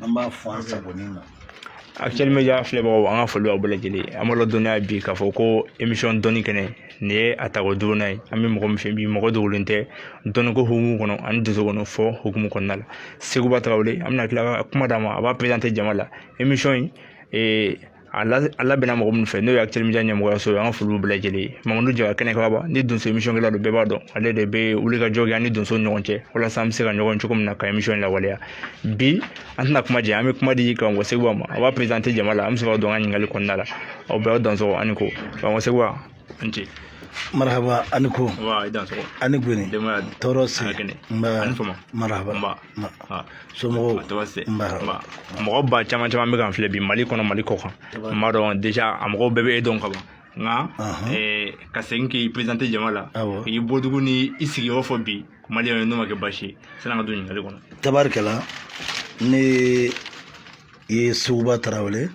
An b'a fɔ an sagonin na. Actuel Media filɛbagaw, an ka foli b'aw bɛɛ lajɛlen. An b'a ladɔnniya bi k'a fɔ ko émission Dɔnni Kɛnɛ, nin ye a tako duurunan ye. An bɛ mɔgɔ min fɛ bi, mɔgɔ dogolen tɛ dɔnniko hukumu kɔnɔ ani dosokɔnɔ fɔ hukumu kɔnɔna la, Seguba Tarawele. An bɛna tila ka kuma d'a ma, a b'a présenter jama la. Émission in a labɛnna mɔgɔ minnu fɛ, n'o ye Actuel Media ɲɛmɔgɔyaso ye, an ka foli b'u bɛɛ lajɛlen ye. Mamadu Jara kɛnɛ kaba ni donso émission kɛla don, bɛɛ b'a dɔn, ale de bɛ wuli ka jɔ kɛ an ni donso ni ɲɔgɔn cɛ walasa an bɛ se ka ɲɔgɔn cogo min na ka émission in lawaleya. Bi an tɛna kuma janya, an bɛ kuma di karamɔgɔ Seguba ma, a b'a présenter jama la, an bɛ sɔrɔ ka don an ka ɲininkali kɔnɔna la. Aw bɛɛ dansɔgɔ ani ko karamɔgɔ Seguba, an ce. Marhaba, ani ko. Wa i dansɔgɔ. Ani goni. Denbaya? Tɔɔrɔ si. A kɛnɛ. Nba. Ani fama. Marhaba. Nba. Somɔgɔw? Tɔgɔ se. Nba. Nba. Mɔgɔ ba caman caman bɛ k'an filɛ bi, Mali kɔnɔ, Mali kɔ kan. N b'a dɔn déjà a mɔgɔw bɛɛ bɛ e dɔn ka ban, nka ka segin k'i présenter jama la, k'i bɔdugu ni i sigiyɔrɔ fɔ bi maliyɛnw ye, n'o ma kɛ baasi ye, sani an ka don ɲininkali kɔnɔ. Tabarikɛla, ne ye Seguba Tarawele,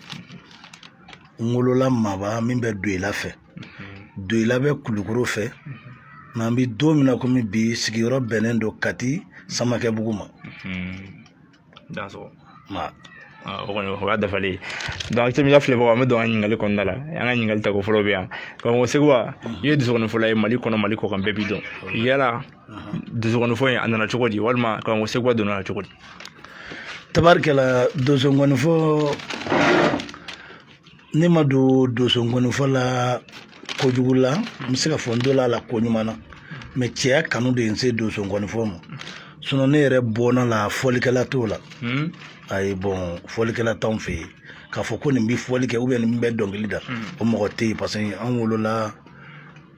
n wolola Maba min bɛ Doyila fɛ. Doyila bɛ Kulukoro fɛ, nka an bɛ don min na komi bi, sigiyɔrɔ bɛnnen don Kati Samakɛbugu ma. Dansɔgɔ. Ma. O kɔni, o y'a dafalen ye. Donc Actuel Media filɛbagaw, an bɛ don an ka ɲininkali kɔnɔna la. An ka ɲininkali tako fɔlɔ bɛ yan. Karamɔgɔ Seguba, i ye dosokɔnifɔla ye Mali kɔnɔ, Mali kɔ kan, bɛɛ b'i dɔn. Yala dosokɔnifɔ in, a nana cogo di, walima karamɔgɔ Seguba donna la cogo di? Tabarikɛla, dosokɔnifɔ, ne ma don dosokɔnifɔ la kojugu la. N bɛ se ka fɔ n donna a la ko ɲuman na, mɛ cɛya kanu de ye n se dosokɔnifɔ ma. Sinon ne yɛrɛ bɔnna la, fɔlikɛla t'o la. Ayi, bon, fɔlikɛla t'anw fɛ yen k'a fɔ ko nin bɛ fɔli kɛ ou bien nin bɛ dɔnkili da, o mɔgɔ tɛ yen, parce que an wolola,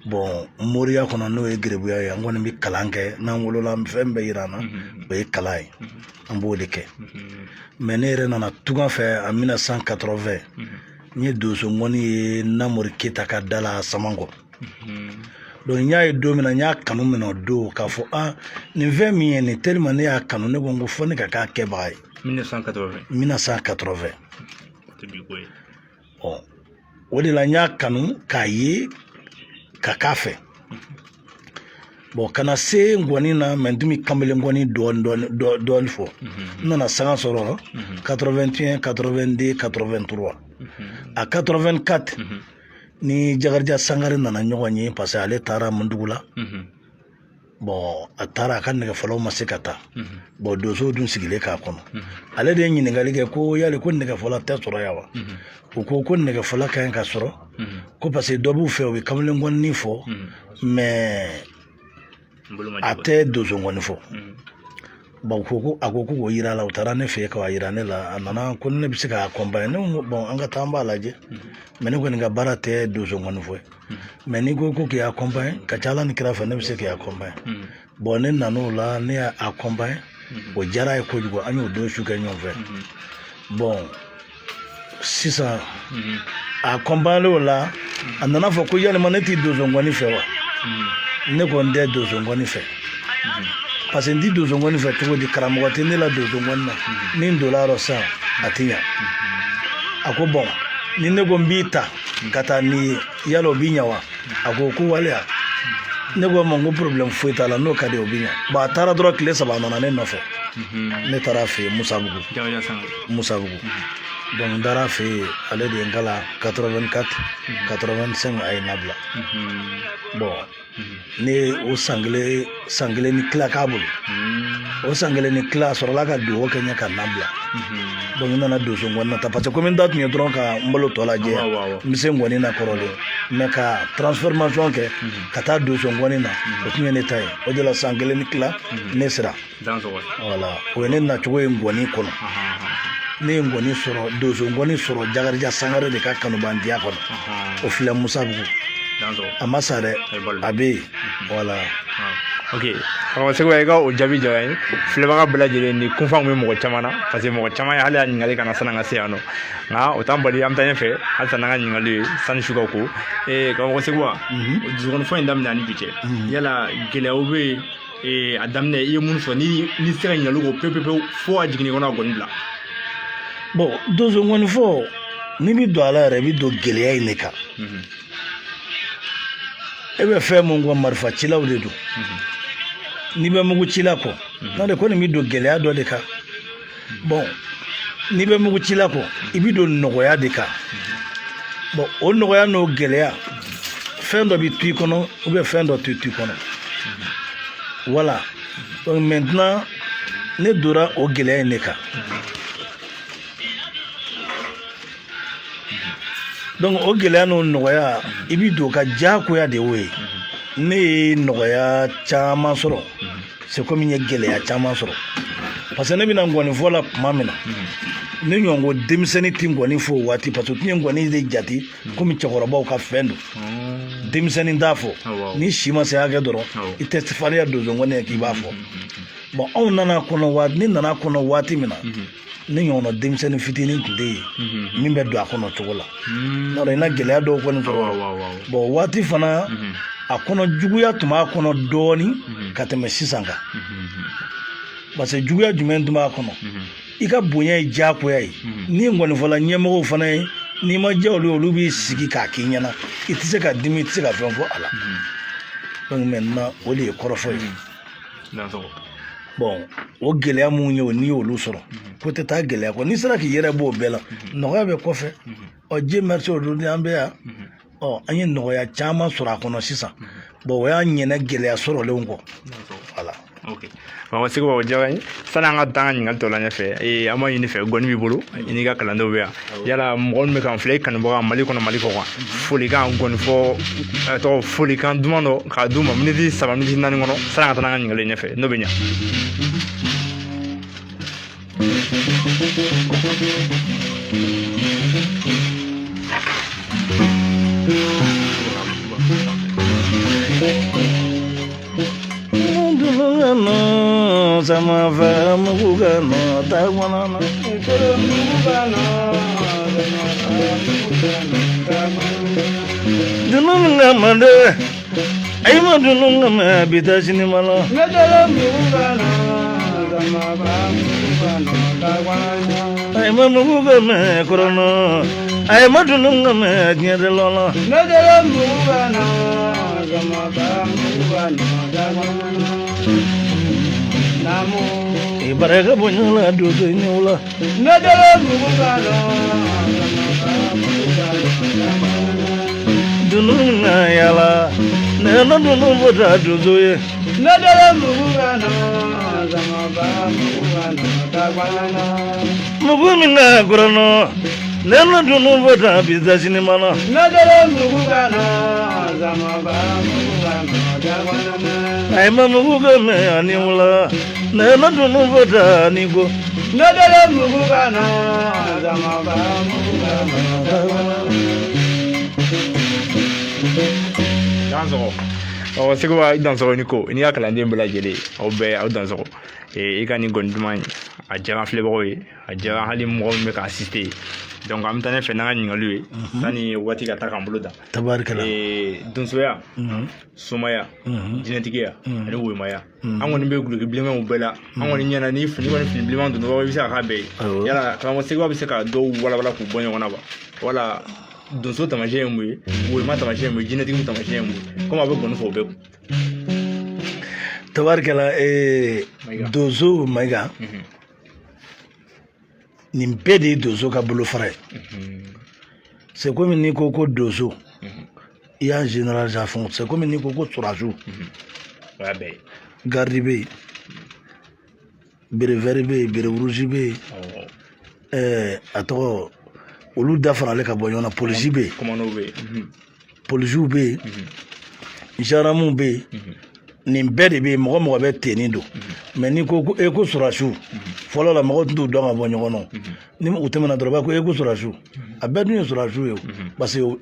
bon, moriya kɔnɔ, n'o ye gerebuya ye. An kɔni bɛ kalan kɛ n'an wolola, fɛn bɛɛ yira an na, o ye kalan ye, an b'o de kɛ. Mɛ ne yɛrɛ nana tunga fɛ en 1980. N ye donso ngɔni ye Namori Keyita ka da la Samankɔ. Donc n y'a ye don min na, n y'a kanu minɛ o don k'a fɔ a nin fɛn min ye nin, tellement ne y'a kanu, ne ko n ko fo ne ka k'a kɛbaga ye. 1980? 1980. Tɛ bi ko ye. Ɔ, o de la n y'a kanu k'a ye ka k'a fɛ. Bon, ka na se ngɔni na, mɛ n tun bɛ kamalen ngɔni dɔɔni dɔɔni dɔɔni fɔ. N nana sanga sɔrɔ 81, 82, 83, a 84 ni Jakarija Sangare nana ɲɔgɔn ye, parce que ale taara Mundugu la. Bon, a taara, a ka nɛgɛfɔlaw ma se ka taa. Bon, donsow dun sigilen k'a kɔnɔ. Ale de ye ɲininkali kɛ ko yali ko nɛgɛfɔla tɛ sɔrɔ yan wa? U ko ko nɛgɛfɔla ka ɲi ka sɔrɔ, ko parce que dɔ b'u fɛ, u bɛ kamalen ngɔni fɔ, mais a tɛ donso ngɔni fɔ. Bon, ko a ko k'o yira a la. U taara ne fɛ yen k'a yira ne la. A nana ko ne bɛ se k'a accompagner. Ne ko bon, an ka taa, an b'a lajɛ, mais ne kɔni ka baara tɛ donso ngɔni fɔ ye, mais n'i ko ko k'i accompagner, ka ca Ala ni kira fɛ, ne bɛ se k'i accompagner. Bon, ne nan'o la, ne y'a accompagner, o diyara a ye kojugu. An y'o don su kɛ ɲɔgɔn fɛ. Bon, sisan a accompagner o la, a nana fɔ ko yalima ne t'i donso ngɔni fɛ wa? Ne ko n tɛ donso ngɔni fɛ, parce que n ti donso ngɔni fɛ cogo di? Karamɔgɔ tɛ ne la donso ngɔni na. Ni n donna yɔrɔ sisan, a ti ɲa. A ko bon, ni ne ko n b'i ta ka taa n'i ye, yala o b'i ɲa wa? A ko ko waleya. Ne ko a ma n ko problème foyi t'a la, n'o ka di, o b'i ɲa. Bon, a taara dɔrɔn, tile 3, a nana ne nɔfɛ. Ne taara a fɛ yen Musabugu. Musabugu. Donc n taara a fɛ yen, ale de ye n kalan 84, 85, a ye n labila. Bon, ne ye o san kelen, san kelen ni tila k'a bolo. O san kelen ni tila, a sɔrɔla ka dugawu kɛ n ye ka n labila. Donc n nana donso ngɔni na ta, parce que komi n ta tun ye dɔrɔn ka n balo tɔ lajɛ, n bɛ se ngɔni na kɔrɔlen, mais ka transformation kɛ ka taa donso ngɔni na, o tun ye ne ta ye. O de la san kelen ni tila, ne sera. Voilà, o ye ne nacogo ye ngɔni kɔnɔ. Ne ye ngɔni sɔrɔ, donso ngɔni sɔrɔ Jakarija Sangare de ka kanubandiya kɔnɔ. O filɛ Musabugu, a ma sa dɛ, a bɛ yen, voilà. Ok, karamɔgɔ Seguba, i ka o jaabi diyara n ye. Filɛbaga bɛɛ lajɛlen, ni kunfanw bɛ mɔgɔ caman na, parce que mɔgɔ caman ye hali a ɲininkali kana sanni an ka se yan nɔ, nka o t'an bali, an bɛ taa ɲɛfɛ halisa n'an ka ɲininkali ye sani su ka ko. Karamɔgɔ Seguba, dusukɔnifɔ in daminɛ ani bi cɛ, yala gɛlɛyaw bɛ yen a daminɛ, i ye mun sɔrɔ ni se ka ɲininkali kɔ pewu pewu fo a jiginni kɔnɔ a gɔni bila? Bon, donso ngɔnifɔ, n'i bɛ don a la yɛrɛ, i bɛ don gɛlɛya in de kan. E bɛ fɛn mun kɔ, marifacilaw de don. N'i bɛ mugu cila kɔ, n'o de ko nin bɛ don gɛlɛya dɔ de kan. Bon, N'i bɛ mugucila kɔ, i bɛ don nɔgɔya de kan. Bon, o nɔgɔya n'o gɛlɛya, fɛn dɔ bɛ to i kɔnɔ ou bien fɛn dɔ tɛ to i kɔnɔ. Voilà, donc maintenant ne donna o gɛlɛya in de kan. Donc o gɛlɛya n'o nɔgɔya, i bɛ don ka diyagoya de y'o ye. Ne ye nɔgɔya caman sɔrɔ, c'est comme n ye gɛlɛya caman sɔrɔ, parce que ne bɛna ngɔni fɔ la tuma min na, ne ɲɔgɔn ko denmisɛnnin tɛ ngɔni fɔ o waati, parce que u tun ye ngɔni de jate komi cɛkɔrɔbaw ka fɛn don, denmisɛnnin t'a fɔ. Ni si ma se hakɛ dɔrɔn, i tɛ farinya donso ngɔni ye k'i b'a fɔ. Bon, anw nana kɔnɔ waati, ne nana kɔnɔ waati min na, ne ɲɔgɔnna denmisɛnnin fitinin tun tɛ yen min bɛ don a kɔnɔ cogo la. N'o i na gɛlɛya dɔw kɔni sɔrɔ. Bon, waati fana a kɔnɔ juguya tun b'a kɔnɔ dɔɔnin ka tɛmɛ sisan kan, parce que juguya jumɛn tun b'a kɔnɔ? I ka bonya ye diyagoya ye. Ni ngɔnifɔla ɲɛmɔgɔw fana ye, n'i ma diya olu ye, olu b'i sigi k'a k'i ɲɛna, i tɛ se ka dimi, i tɛ se ka fɛn fɔ a la. Donc maintenant o de ye kɔrɔfɔ ye. Bon, o gɛlɛya mun ye o, n'i y'olu sɔrɔ, ko tɛ taa gɛlɛya kɔ. N'i sera k'i yɛrɛ b'o bɛɛ la, nɔgɔya bɛ kɔfɛ. Ɔ, Dieu merci, aujourd'hui an bɛ yan. Ɔ, an ye nɔgɔya caman sɔrɔ a kɔnɔ sisan. Bon, o y'a ɲɛnɛ gɛlɛya sɔrɔlenw kɔ. Voilà. Ok, bon, Sekuba, o diyara n ye. Sani an ka taa an ka ɲininkali tɔ la ɲɛfɛ, an b'a ɲini fɛ, gɔni b'i bolo, i n'i ka kalandenw bɛ yan. Yala mɔgɔ min bɛ k'an filɛ, i kanubaga Mali kɔnɔ, Mali kɔ kan, folikan, gɔni fɔ tɔgɔ, folikan duman dɔ k'a d'u ma miniti 3, miniti 4 kɔnɔ, sani an ka taa n'an ka ɲininkali ɲɛfɛ, n'o bɛ ɲa. Sama fa mugu ka nɔ ta kɔnɔ na. Dunu ka mande, ayi ma dunu ka mɛ bi taa sini ma la. Ayi ma mugu ka mɛ kɔrɔnɔ, ayi ma dunu ka mɛ diɲɛ de lɔ la. I baraka bonya la donso ɲɛw la. Dunu na yala, ne na dunu bɔra donso ye. Mugu min na kɔrɔnɔ, ne na dunu bɔra bi taa sini ma la. Ayi ma mugu ka mɛ ani wula, ne na dunu bɔra ni ko. Dansɔgɔ. Ɔ, Sekuba, i dansɔgɔ ni ko i n'i ka kalanden bɛɛ lajɛlen, aw bɛɛ aw dansɔgɔ. I ka nin gɔni duman in, a diyara an filɛbagaw ye, a diyara hali mɔgɔ min bɛ ka assister. Donc an bɛ taa ɲɛfɛ n'an ka ɲininkaliw ye sani waati ka taa k'an bolo dan. Tabarikala. Donsoya, somaya, jinɛtigiya ani woyomaya, an kɔni bɛ guloki bilenmanw bɛɛ la. An kɔni ɲɛna ni fini kɔni, fini bilenman don dɔrɔn, i bɛ se ka k'a bɛɛ ye. Yala karamɔgɔ Sekuba bɛ se ka dɔw walawala k'u bɔ ɲɔgɔn na wa? Wala donso taamasiyɛn ye mun ye, woyoma taamasiyɛn ye mun ye, jinɛtigiw taamasiyɛn ye mun ye, komi a bɛ gɔni fɔ o bɛɛ kun? Tabarikala. Donso Mayiga, nin bɛɛ de ye donso ka bolofara ye. C'est comme n'i ko ko donso, i y'a généraliser à fond. C'est comme n'i ko ko sɔrɔdasiw. O y'a bɛɛ ye. Garde bɛ yen, béret vert bɛ yen, béret rouge bɛ yen, a tɔgɔ, olu dafaralen ka bɔ ɲɔgɔn na. Polisi bɛ yen. Commando bɛ yen. Polisiw bɛ yen, gendarmew bɛ yen, nin bɛɛ de bɛ yen. Mɔgɔ mɔgɔ bɛ tenue don. Mais n'i ko ko e ko sɔrɔdasiw, fɔlɔ la mɔgɔw tun t'u dɔn ka bɔ ɲɔgɔn na. Ni u tɛmɛna dɔrɔn, u b'a ko e ko sɔrɔdasiw. A bɛɛ dun ye sɔrɔdasiw ye o, parce que u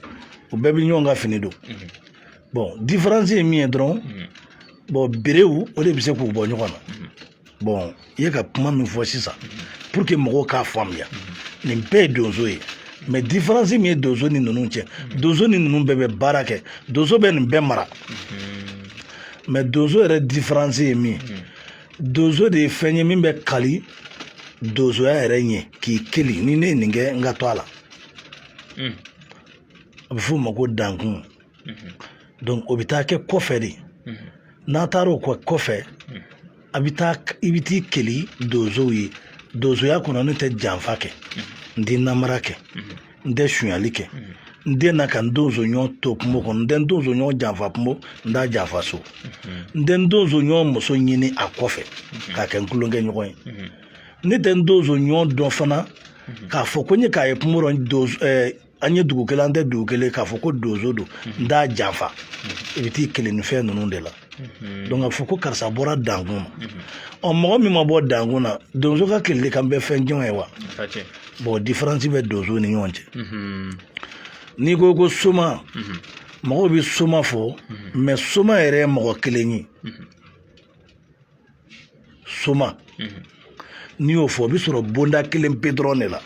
bɛɛ bɛ ɲɔgɔn ka fini don. Bon, différence ye min ye dɔrɔn, bon, berew o de bɛ se k'u bɔ ɲɔgɔn na. Bon, i ye ka kuma min fɔ sisan pour que mɔgɔw k'a faamuya, nin bɛɛ ye donso ye. Mais différence min ye donso ni ninnu cɛ, donso ni ninnu bɛɛ bɛ baara kɛ, donso bɛ nin bɛɛ mara. Mais donso yɛrɛ différence ye min ye, donso de ye fɛn ye min bɛ kali donsoya yɛrɛ ɲɛ k'i keli ni ne ye nin kɛ, n ka to a la. A bɛ f'o ma ko dankun. Donc o bɛ taa kɛ kɔfɛ de. N'a taara o kɔ kɔfɛ, a bɛ taa, i bɛ t'i keli donsow ye. Donsoya kɔnɔ, ne tɛ janfa kɛ, n tɛ namara kɛ, n tɛ sonyali kɛ, n tɛ na ka n donso ɲɔgɔn to kungo kɔnɔ, n tɛ n donso ɲɔgɔn janfa kungo, n t'a janfa so, n tɛ n donso ɲɔgɔn muso ɲini a kɔfɛ k'a kɛ n tulonkɛ ɲɔgɔn ye. Ne tɛ n donso ɲɔgɔn dɔn fana k'a fɔ ko n ye k'a ye kungo rɔ, donso an ye dugu kelen, an tɛ dugu kelen, k'a fɔ ko donso don, n t'a janfa. I bɛ t'i kelen ni fɛn ninnu de la. Donc a fɔ ko karisa bɔra dankun na, ɔ mɔgɔ min ma bɔ dankun na, donso ka keleli kan bɛ fɛn jɔn ye wa? Bon, différence bɛ donso ni ɲɔgɔn cɛ. N'i ko ko soma, mɔgɔw bɛ soma fɔ, mais soma yɛrɛ ye mɔgɔ kelen ye. Soma, n'i y'o fɔ, o bɛ sɔrɔ bonda kelen pe dɔrɔn de la.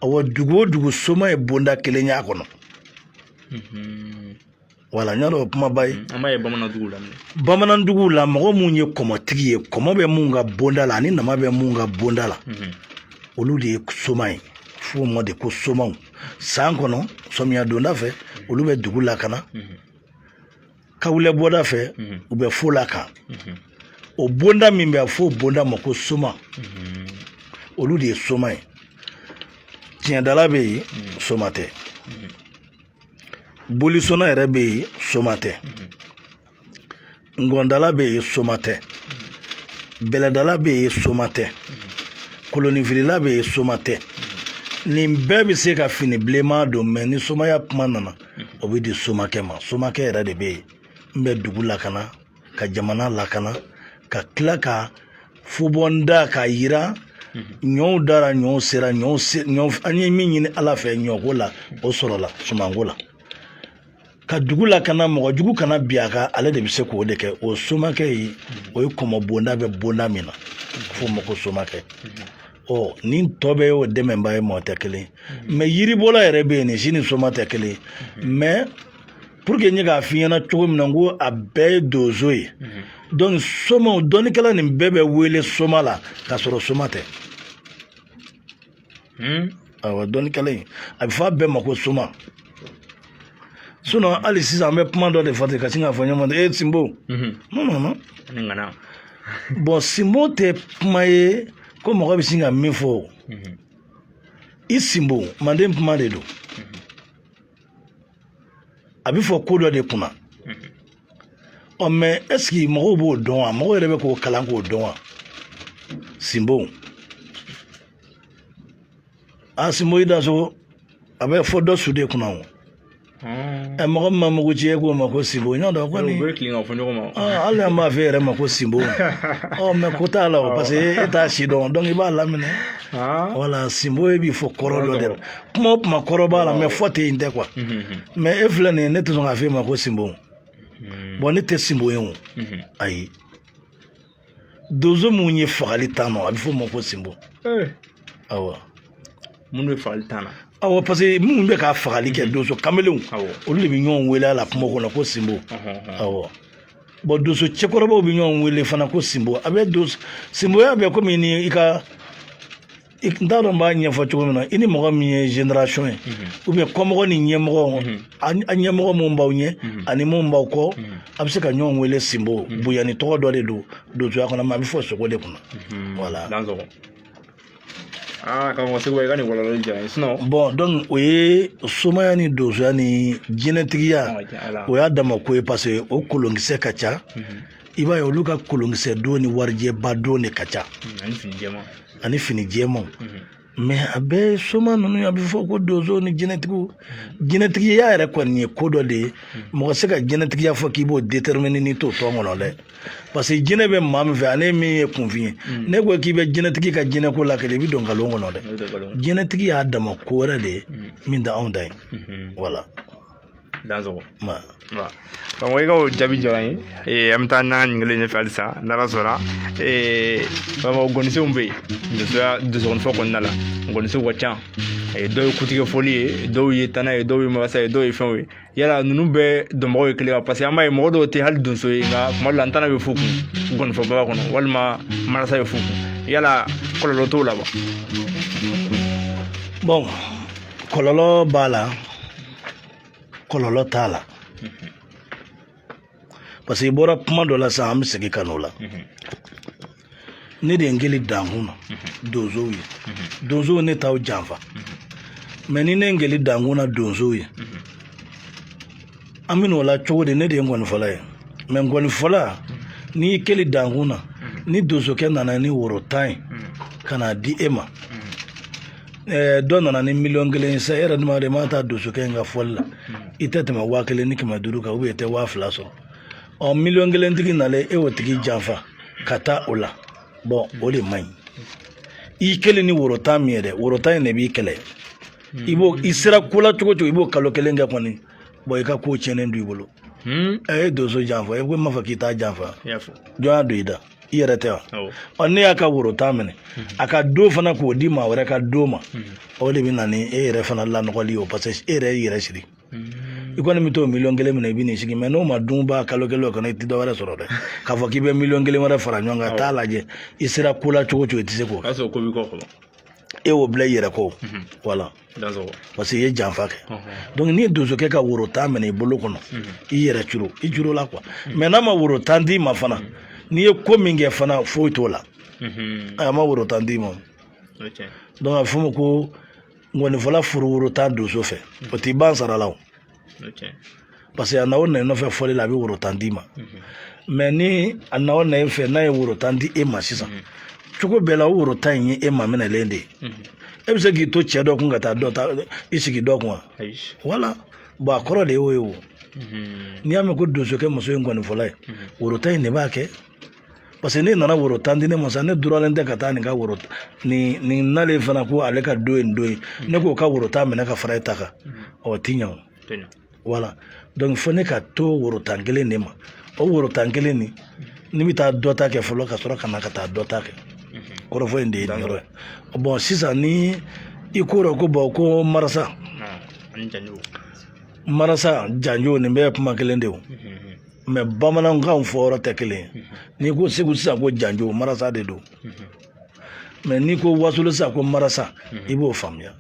Awɔ, dugu o dugu, soma ye bonda kelen y'a kɔnɔ. Wala n y'a dɔn kumaba ye. An b'a ye bamanan duguw la. Bamanan duguw la, mɔgɔ mun ye kɔmɔtigi ye, kɔmɔ bɛ mun ka bonda la ani nama bɛ mun ka bonda la, olu de ye soma ye. F'o ma de ko somaw. San kɔnɔ, sɔmiya donda fɛ, olu bɛ dugu lakana, kawulɛ bɔda fɛ, u bɛ fo la kan. O bonda min bɛ, a fɔ o bonda ma ko soma. Olu de ye soma ye. Tiɲɛdala bɛ yen, soma tɛ. Bolisɔnna yɛrɛ bɛ yen, soma tɛ. Ngɔndala bɛ yen, soma tɛ. Bɛlɛdala bɛ yen, soma tɛ. Kolonifilila bɛ yen, soma tɛ. Nin bɛɛ bɛ se ka fini bilenman don, mais ni somaya kuma nana, o bɛ di somakɛ ma. Somakɛ yɛrɛ de bɛ yen n bɛ dugu lakana, ka jamana lakana, ka tila ka fobɔnda k'a yira ɲɔw dara, ɲɔw sera, ɲɔ an ye min ɲini Ala fɛ ɲɔko la, o sɔrɔla sumanko la. Ka dugu lakana, mɔgɔ jugu kana bin a kan, ale de bɛ se k'o de kɛ. O somakɛ ye, o ye kɔmɔ bonda bɛ bonda min na, f'o ma ko somakɛ. Ɔ nin tɔ bɛɛ y'o dɛmɛba ye, mɔgɔ tɛ kelen. Mais yiribɔla yɛrɛ bɛ yen, nin si ni soma tɛ kelen. Mais pour que n ye k'a f'i ɲɛna cogo min na, n ko a bɛɛ ye donso ye. Donc somaw, dɔnnikɛla nin bɛɛ bɛ wele soma la k'a sɔrɔ soma tɛ. Awɔ, dɔnnikɛla in, a bɛ fɔ a bɛɛ ma ko soma. Sinon hali sisan, an bɛ kuma dɔ de fɔ ten ka sin k'a fɔ ɲɔgɔn ma: e sinbo. Non, non, non. Ni ŋana. Bon, sinbo tɛ kuma ye ko mɔgɔ bɛ sin ka min fɔ. I sinbo, manden kuma de don. A bɛ fɔ ko dɔ de kunna. Ɔ mais est ce que mɔgɔw b'o dɔn wa? Mɔgɔw yɛrɛ bɛ k'o kalan k'o dɔn wa? Sinbo, a sinbo, i da so, a bɛ fɔ dɔ su de kunna o. Ɛ, mɔgɔ min ma mugu ci, e k'o ma ko sinbo, n y'a dɔn kɔni. U bɛ tilen ka fɔ ɲɔgɔn ma. Hali an b'a fɔ e yɛrɛ ma ko sinbo, ɔ mais ko t'a la o, parce que e t'a si dɔn, donc i b'a laminɛ. Wala sinbo e b'i fɔ kɔrɔ dɔ de la. Kuma o kuma, kɔrɔ b'a la, mais fɔ ten tɛ quoi. Mais e filɛ nin ye, ne tɛ sɔn k'a fɔ e ma ko sinbo. Bon, ne tɛ sinbo ye o, ayi. Donso mun ye fagali tan nɔ, a bɛ f'o ma ko sinbo. Awɔ. Minnu bɛ fagali tan na? Awɔ, parce que minnu bɛ ka fagali kɛ, donso kamelenw, olu de bɛ ɲɔgɔn wele a la kungo kɔnɔ ko sinbo. Awɔ. Bon, donso cɛkɔrɔbaw bɛ ɲɔgɔn wele fana ko sinbo. A bɛ donso sinboya bɛ komi ni i ka, n t'a dɔn n b'a ɲɛfɔ cogo min na, i ni mɔgɔ min ye génération ye, ou bien kɔmɔgɔ ni ɲɛmɔgɔ, a ɲɛmɔgɔ mun b'aw ɲɛ ani mun b'aw kɔ, a bɛ se ka ɲɔgɔn wele sinbo. Bonya ni tɔgɔ dɔ de don donsoya kɔnɔ, mais a bɛ fɔ sogo de kunna. Voilà. Aa, karamɔgɔ Segu, i ka nin walawalali diyara n ye. Sinon Bon, donc o ye somaya ni donsoya ni jinɛtigiya, o y'a dama ko ye, parce que o kolonkisɛ ka ca. I b'a ye, olu ka kolonkisɛ don ni warijɛba don de ka ca. Ani fini jɛman. Ani fini jɛmanw. Mais a bɛɛ soma ninnu, a bɛ fɔ ko donso ni jinɛtigiw. Jinɛtigiya yɛrɛ kɔni ye ko dɔ de ye. Mɔgɔ se ka jinɛtigiya fɔ k'i b'o déterminer n'i t'o tɔn kɔnɔ dɛ, parce que jinɛ bɛ maa min fɛ, ale min ye kunfin ye, ne ko k'i bɛ jinɛtigi ka jinɛko la kelen, i bɛ don nkalon kɔnɔ dɛ. Jinɛtigi y'a dama ko wɛrɛ de ye min tɛ anw ta ye. Voilà. Dansɔgɔ. Karamɔgɔ, i ka o jaabi diyara n ye. An bɛ taa n'an ka ɲininkali ɲɛfɛ halisa n'Ala sɔnna. Karamɔgɔ, gɔnisenw bɛ yen donsoya donsokɔnifɔ kɔnɔna la. Gɔnisenw ka ca. Dɔw ye kutigɛ fɔli ye, dɔw ye tana ye, dɔw ye marasa ye, dɔw ye fɛnw ye. Yala ninnu bɛɛ dɔnbagaw ye kelen wa? Parce que an b'a ye mɔgɔ dɔw tɛ hali donso ye, nka kuma dɔ la n tana bɛ f'u kun gɔnifɔbaga kɔnɔ, walima marasa bɛ f'u kun. Yala kɔlɔlɔ t'o la wa? Bon, kɔlɔlɔ b'a la, kɔlɔlɔ t'a la, parce que i bɔra kuma dɔ la sisan, an bɛ segin ka n'o la. Ne de ye n keli dankun na donsow ye, donsow ne t'aw janfa. Mais ni ne ye n keli dankun na donsow ye, an bɛ n'o la cogo di? Ne de ye nkɔnifɔla ye. Mais nkɔnifɔla, n'i y'i keli dankun na, ni donsokɛ nana ni woro 10 ye ka n'a di e ma, dɔ nana ni miliyɔn 1 ye sisan, e yɛrɛ dun b'a dɔn i mana taa donsokɛ in ka fɔli la, i tɛ tɛmɛ 1500 kan, ou bien i tɛ 2000 sɔrɔ. Ɔ, miliyɔn 1 tigi nalen, e y'o tigi janfa ka taa o la. Bon, o de man ɲi. I kelen ni woro 10 min ye dɛ, woro 10 in de b'i kɛlɛ. I b'o, i sera ko la cogo o cogo, i b'o kalo kelen kɛ kɔni, bon, i ka ko tiɲɛnen don i bolo. Ɛ, e donso janfa, e ko i m'a fɔ k'i t'a janfa? Jɔn y'a don i da? I yɛrɛ tɛ wa? Ɔ, ne y'a ka woro 10 minɛ, a ka don fana k'o di maa wɛrɛ ka don ma, o de bɛ na ni e yɛrɛ fana lanɔgɔli ye o, parce que e yɛrɛ y'i yɛrɛ siri. I kɔni bɛ t'o miliyɔn 1 minɛ, i bɛ n'i sigi. Mais n'o ma dun ba kalo kelen o kɔnɔ, i tɛ dɔ wɛrɛ sɔrɔ dɛ. K'a fɔ k'i bɛ miliyɔn 1 wɛrɛ fara ɲɔgɔn kan, taa lajɛ i sera ko la cogo o cogo, i tɛ se k'o kɛ. E y'o bila i yɛrɛ kɔ, voilà, parce que i ye janfa kɛ. Donc n'i ye donsokɛ ka woro 10 minɛ i bolo kɔnɔ, i yɛrɛ curo, i juro la quoi. Mais n'a ma woro 10 d'i ma fana, n'i ye ko min kɛ fana, foyi t'o la. A ma woro 10 d'i ma. Donc a bɛ fɔ o ma ko nkɔnifɔla furu woro 10 donso fɛ, o t'i ban sara la o, parce que a na o na i nɔfɛ fɔli la, a bɛ woro 10 d'i ma. Mais ni a na o na e fɛ, n'a ye woro 10 di e ma sisan, cogo bɛɛ la, o woro 10 in ye e ma minɛlen de ye. E bɛ se k'i to cɛ dɔ kun ka taa dɔ ta i sigi dɔ kun wa? Voilà. Bon, a kɔrɔ de y'o ye o. N'i y'a mɛn ko donsokɛ muso ye nkɔnifɔla ye, woro 10 in de b'a kɛ. Parce que ne nana woro 10 di ne ma sa, ne duralen tɛ ka taa nin ka woro nin nin nalen fana ko ale ka don ye nin don ye, ne k'o ka woro 10 minɛ ka fara e ta kan, ɔ ti ɲɛ o. Voilà. Donc fo ne ka to woro 10 kelen de ma. O woro 10 kelen nin, ne bɛ taa dɔ ta kɛ fɔlɔ ka sɔrɔ ka na ka taa dɔ ta kɛ. Kɔrɔfɔ in de ye nin yɔrɔ ye. Bon, sisan ni i ko rɔ ko bon, ko marasa, marasa janjo, nin bɛɛ ye kuma kelen de ye o. Mais bamanankan fɔyɔrɔ tɛ kelen ye. N'i ko Segu sisan ko janjo, marasa de don. Mais n'i ko Wasolo sisan ko marasa, i b'o faamuya.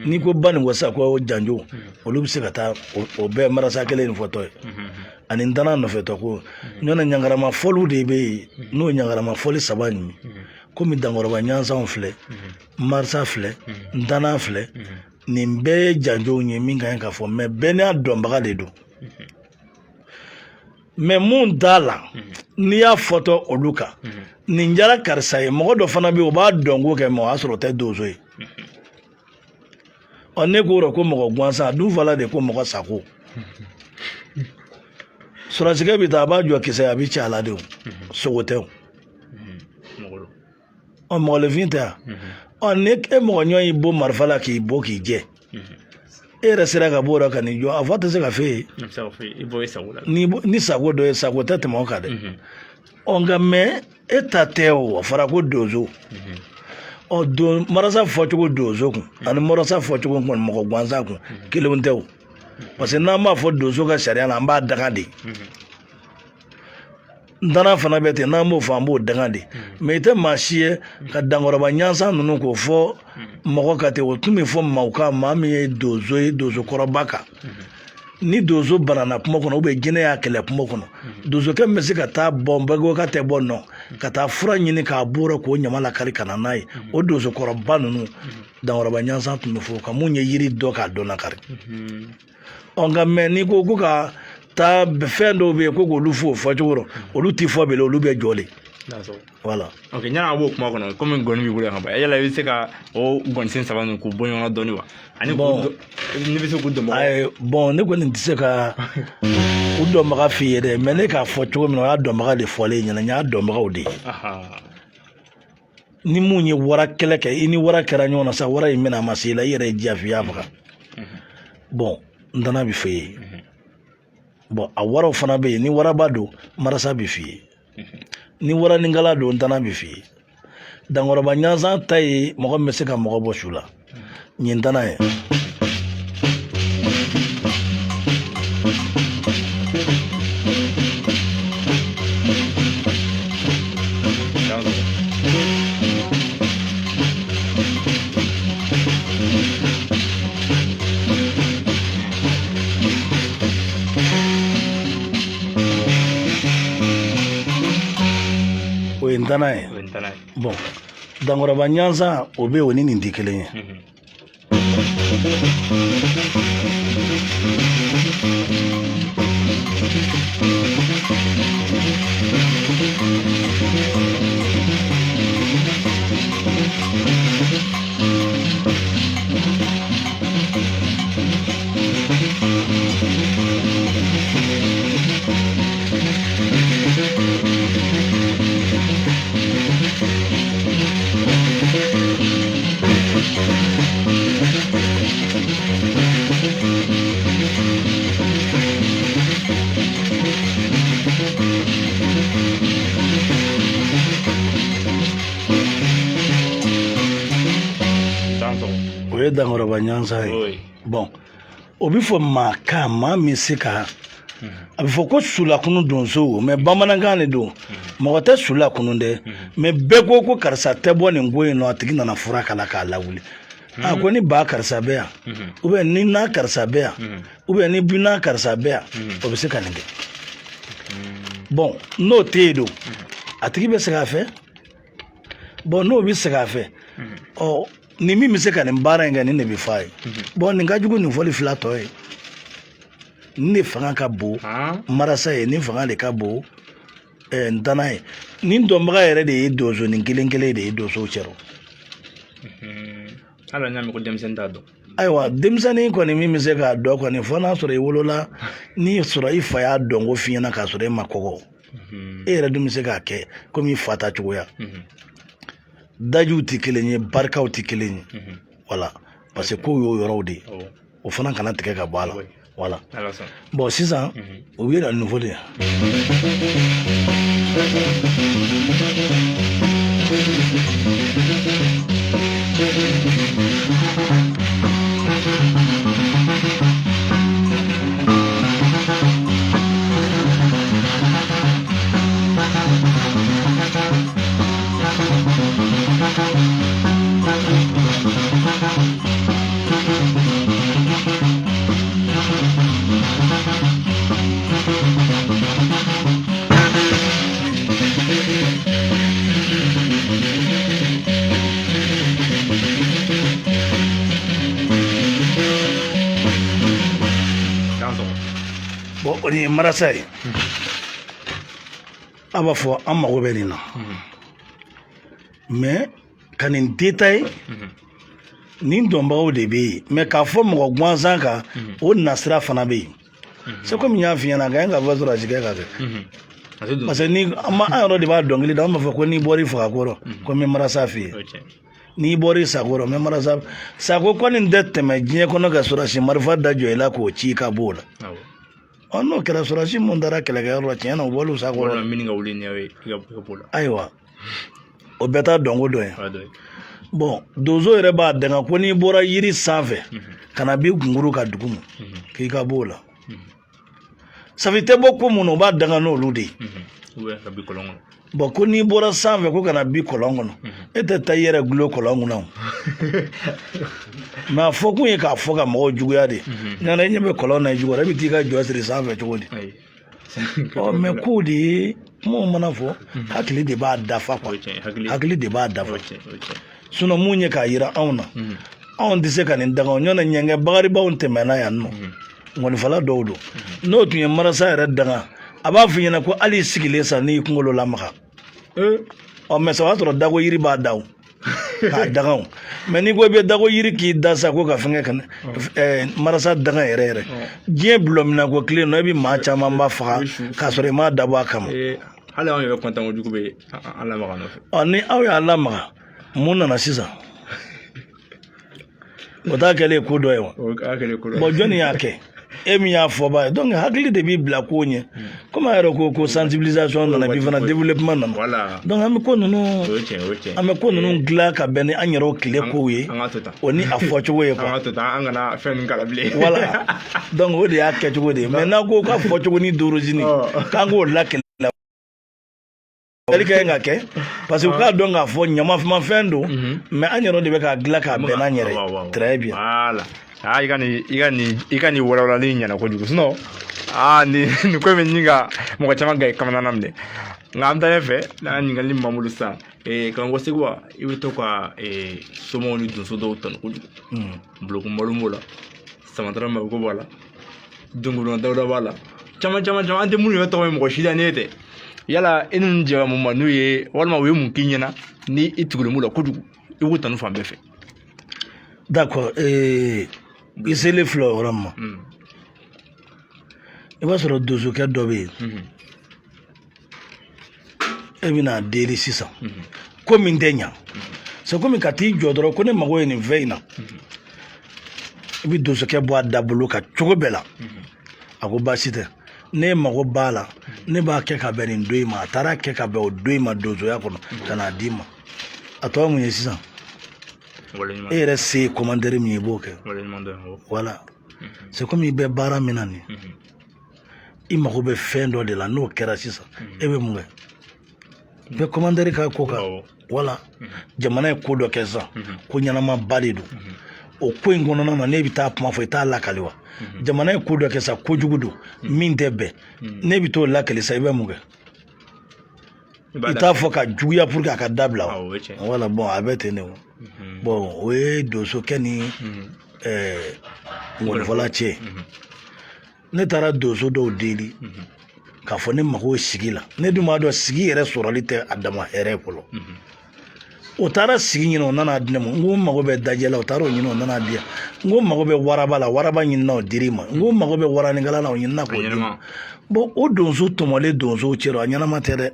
N'i ko Baninko sisan ko janjo, olu bɛ se ka taa o bɛɛ marasa kelen nin fɔtɔ ye. Ani n danna nɔfɛtɔ ko ɲɔnɔ ɲangarama fɔliw de bɛ yen. N'o ɲangarama fɔli saba nin, komi dankɔrɔba ɲansanw filɛ, marasa filɛ, ntanna filɛ, nin bɛɛ ye janjow ye min ka ɲi ka fɔ. Mais bɛɛ n'a dɔnbaga de don. Mais mun t'a la, n'i y'a fɔtɔ olu kan, nin jara karisa ye, mɔgɔ dɔ fana bɛ yen, o b'a dɔnko kɛ, mais o y'a sɔrɔ o tɛ donso ye. Ɔ, ne ko ko mɔgɔ gansan, a dun fɔla de ko mɔgɔ sako. Sɔrɔsikɛ bɛ taa, a b'a jɔ kisɛ, a bɛ ci a la de, o sogo tɛ o. Ɔ, mɔgɔninfin tɛ yan. Ɔ, ni e mɔgɔ ɲɔgɔn y'i bɔ marifa la k'i bɔ k'i jɛ, e yɛrɛ sera ka bɔ o la ka n'i jɔ, a fɔ a tɛ se ka f'e ye ni sago dɔ ye, sago tɛ tɛmɛ o kan dɛ. Ɔ, nka mais e ta tɛ o, a fɔra ko donso. Ɔ, don marasa fɔcogo donso kun ani marasa fɔcogo kɔni mɔgɔ gansan kun kelenw tɛ o. Parce que n'an b'a fɔ donso ka sariya la, an b'a daga de. Ntanna fana bɛ ten, n'an b'o fɔ, an b'o daga de. Mais i tɛ maa si ye ka dankɔrɔba ɲansan ninnu k'o fɔ mɔgɔ ka ten. O tun bɛ fɔ maaw kan, maa min ye donso ye, donso kɔrɔba kan. Ni donso banana kungo kɔnɔ, ou bien jinɛ y'a kɛlɛ kungo kɔnɔ, donsokɛ min bɛ se ka taa bɔ bɛɛ ka tɛ bɔ nɔ ka taa fura ɲini k'a bɔ k'o ɲama lakari ka na n'a ye, o donso kɔrɔba ninnu, dankɔrɔba ɲansan tun bɛ fɔ ka mun ye yiri dɔ k'a dɔn lakari. Ɔ, nka mais n'i ko ko ka taa fɛn dɔw bɛ yen ko k'olu fɔ o fɔcogo rɔ, olu ti fɔ bilen, olu bɛ jɔ de. Voilà. Ok, ɲan'a ka b'o kuma kɔnɔ, komi ngɔni b'i bolo yan ka ban, yala i bɛ se ka o ngɔnisen saba ninnu k'u bɔ ɲɔgɔn na dɔɔni wa? Ani n'i bɛ se k'u dɔnbaga. Ayi, bon, ne kɔni tɛ se ka u dɔnbaga f'i ye dɛ. Mais ne k'a fɔ cogo min na, o y'a dɔnbaga de fɔlen ɲɛna, n y'a dɔnbagaw de ye. Ni mun ye wara kɛlɛ kɛ, i ni wara kɛra ɲɔgɔn na sa, wara in bɛna a ma se i la, i yɛrɛ ye diya f'i y'a faga. Bon, n tana bɛ f'e ye. Bon, a waraw fana bɛ yen. Ni waraba don, marasa bɛ f'i ye. Ni waranikala don, ntana bɛ f'i ye. Dankɔrɔba ɲansan ta ye mɔgɔ min bɛ se ka mɔgɔ bɔ su la, nin tana ye. O ye ntana ye. Bon, dankɔrɔba ɲansan, o bɛ yen, o ni nin tɛ kelen ye. O ye dankɔrɔba ɲansan ye. Bon, o bɛ fɔ maa kan, maa min se ka, a bɛ fɔ ko sulakunu donso, mais bamanankan de don, mɔgɔ tɛ sulakunu dɛ, mais bɛɛ ko ko karisa tɛ bɔ nin ko in nɔ, a tigi nana fura k'a la k'a lawuli. A ko ni ba karisa bɛ yan, ou bien ni na karisa bɛ yan, ou bien ni bina karisa bɛ yan, o bɛ se ka nin kɛ. Bon, n'o tɛ yen don, a tigi bɛ segin a fɛ. Bon, n'o bɛ segin a fɛ, ɔ nin min bɛ se ka nin baara in kɛ, nin de bɛ f'a ye. Bon, nin ka jugu nin fɔli fila tɔ ye. Nin de fanga ka bon marasa ye, nin fanga de ka bon ntana ye. Nin dɔnbaga yɛrɛ de ye donso, nin kelen kelen de ye donsow cɛrɔ. Hali an y'a mɛn ko denmisɛnnin t'a dɔn. Ayiwa, denmisɛnnin kɔni min bɛ se k'a dɔn kɔni, fo n'a sɔrɔ i wolola n'i sɔrɔ i fa y'a dɔn ko f'i ɲɛna k'a sɔrɔ e ma kɔgɔ. E yɛrɛ dun bɛ se k'a kɛ komi i fa ta cogoya. Dajiw tɛ kelen ye, barikaw tɛ kelen ye. Voilà, parce que kow y'o yɔrɔw de ye, o fana kana tigɛ ka bɔ a la. Voilà. Bon, sisan o bɛ na nin fɔ de yan. Bon, o ye marasa ye. A b'a fɔ an mago bɛ nin na, mais ka nin détail, nin dɔnbagaw de bɛ yen, mais k'a fɔ mɔgɔ gansan kan, o nasira fana bɛ yen. C'est comme n y'a f'i ɲɛna, ka ɲi ka fɔ sɔrɔsi kɛ ka kɛ, parce que ni an yɛrɛ de b'a dɔnkili da, an b'a fɔ ko n'i bɔra i faga kɔrɔ, ko n bɛ marasa f'i ye, n'i bɔra i sago rɔ, n bɛ marasa sago kɔni tɛ tɛmɛ diɲɛ kɔnɔ ka sɔrɔsi marifa da jɔ i la k'o ci ka b'o la. Ɔ, n'o kɛra, sɔrɔsi mun taara kɛlɛkɛyɔrɔ la, tiɲɛ na, u bɔl'u sago rɔ. Ayiwa, o bɛɛ t'a dɔnko dɔ ye. Bon, donso yɛrɛ b'a danga ko n'i bɔra yiri sanfɛ ka na b'i kunkuru ka dugu ma, k'i ka b'o la. Safi tɛ bɔ ko mun na, u b'a danga n'olu de ye. Bon, ko n'i bɔra sanfɛ ko ka na bin kɔlɔn kɔnɔ, e tɛ taa i yɛrɛ gulon kɔlɔn kɔnɔ o. Mais a fɔ kun ye k'a fɔ ka mɔgɔw juguya de. Nana i ɲɛ bɛ kɔlɔn na i jukɔrɔ, e bɛ t'i ka jɔ siri sanfɛ cogo di? Ɔ, mais kow de ye, kumaw mana fɔ, hakili de b'a dafa quoi, hakili de b'a dafa. Sinon mun ye k'a yira anw na, anw tɛ se ka nin daga ɲɔgɔn na. Ɲɛngɛ bagaribaw tɛmɛna yan nɔ, ŋɔnifɔla dɔw don, n'o tun ye marasa yɛrɛ danga, a b'a f'i ɲɛna ko hali i sigilen sa, n'i kunkolo lamaga. Ɔ, mais sa o y'a sɔrɔ dago yiri b'a da o k'a daga o. Mais n'i ko i bɛ dago yiri k'i da sa ko ka fɛnkɛ ka marasa daga yɛrɛ yɛrɛ, diɲɛ bulon ko tile nɔ, i bɛ maa caman ba faga k'a sɔrɔ i m'a dabɔ a kama. Hali anw yɛrɛ kɔntan kojugu bɛ an lamaga nɔfɛ. Ɔ, ni aw y'a lamaga, mun nana sisan? O t'a kɛlen ko dɔ ye wa? Bon, jɔnni y'a kɛ? E min y'a fɔ ba ye. Donc hakili de b'i bila ko ɲɛ. Komi a yɛrɛ ko ko sensibilisation nana bi fana, développement nana, donc an bɛ ko ninnu dilan ka bɛn ni an yɛrɛw tile kow ye, o ni a fɔcogo ye quoi. An kana fɛn ninnu kalan bilen. Voilà, donc o de y'a kɛcogo de ye. Mais n'aw ko k'a fɔcogo ni d'origine, k'an k'o lakɛlɛ ka ɲi ka kɛ, parce que u k'a dɔn k'a fɔ ɲamafɛn don, mais an yɛrɛ de bɛ k'a dilan k'a bɛn n'an yɛrɛ ye. Très bien. Voilà. Aa, i ka nin walawalali ɲɛna kojugu. Sinon aa, nin ko in bɛ ɲini ka mɔgɔ caman gɛn kamana minɛ. Nka an taa ɲɛfɛ n'an ka ɲininkali min b'an bolo sisan, karamɔgɔ Seguba, i bɛ to ka somaw ni donso dɔw tanu kojugu. Bulokun Malo b'o la, Samatara Mabiko b'a la, Donkolon Dawuda b'a la, caman caman caman, an tɛ minnu yɛrɛ tɔgɔ ye mɔgɔ si la, n'e tɛ. Yala e ninnu jɛra mun ma n'u ye, walima u ye mun k'i ɲɛna ni i tugulen b'u la kojugu, i b'u tanu fan bɛɛ fɛ? D'accord, i selen filɛ o yɔrɔ ma, i b'a sɔrɔ donsokɛ dɔ bɛ yen, e bɛna deli sisan ko min tɛ ɲa, c'est comme ka t'i jɔ dɔrɔn ko ne mago ye nin fɛn in na. I bɛ donsokɛ bɔ a da bolo ka cogo bɛɛ la, a ko baasi tɛ, ne mago b'a la, ne b'a kɛ ka bɛn nin don in ma. A taara kɛ ka bɛn o don in ma donsoya kɔnɔ ka n'a d'i ma. A tɔ ye mun ye sisan? E yɛrɛ se ye commentaire min ye, i b'o kɛ. Voilà, c'est comme i bɛ baara min na nin, i mago bɛ fɛn dɔ de la, n'o kɛra sisan, e bɛ mun kɛ? I bɛ commentaire k'a ko kan. Wala jamana ye ko dɔ kɛ sisan, ko ɲɛnamaba de don, o ko in kɔnɔna na, ne bɛ taa kuma fɔ, i t'a lakali wa? Jamana ye ko dɔ kɛ sisan, kojugu don min tɛ bɛn, ne bɛ t'o lakali sisan, i bɛ mun kɛ? I t'a fɔ ka juguya pour que a ka dabila wa? Wala, bon, a bɛ ten de o. Bon, o ye donsokɛ ni ngɔnifɔla cɛ. Ne taara donso dɔw deli k'a fɔ ne mago sigi la, ne dun b'a dɔn sigi yɛrɛ sɔrɔli tɛ a dama hɛrɛ fɔlɔ. O taara sigi ɲini, o nana di ne ma. N ko n mago bɛ dajɛ la, o taara o ɲini, o nana di yan. N ko n mago bɛ waraba la, waraba ɲinina, o dir'i ma. N ko n mago bɛ waranikala la, o ɲinina k'o di ma. Bon, o donso tɔmɔlen donsow cɛ, a ɲɛnama tɛ dɛ.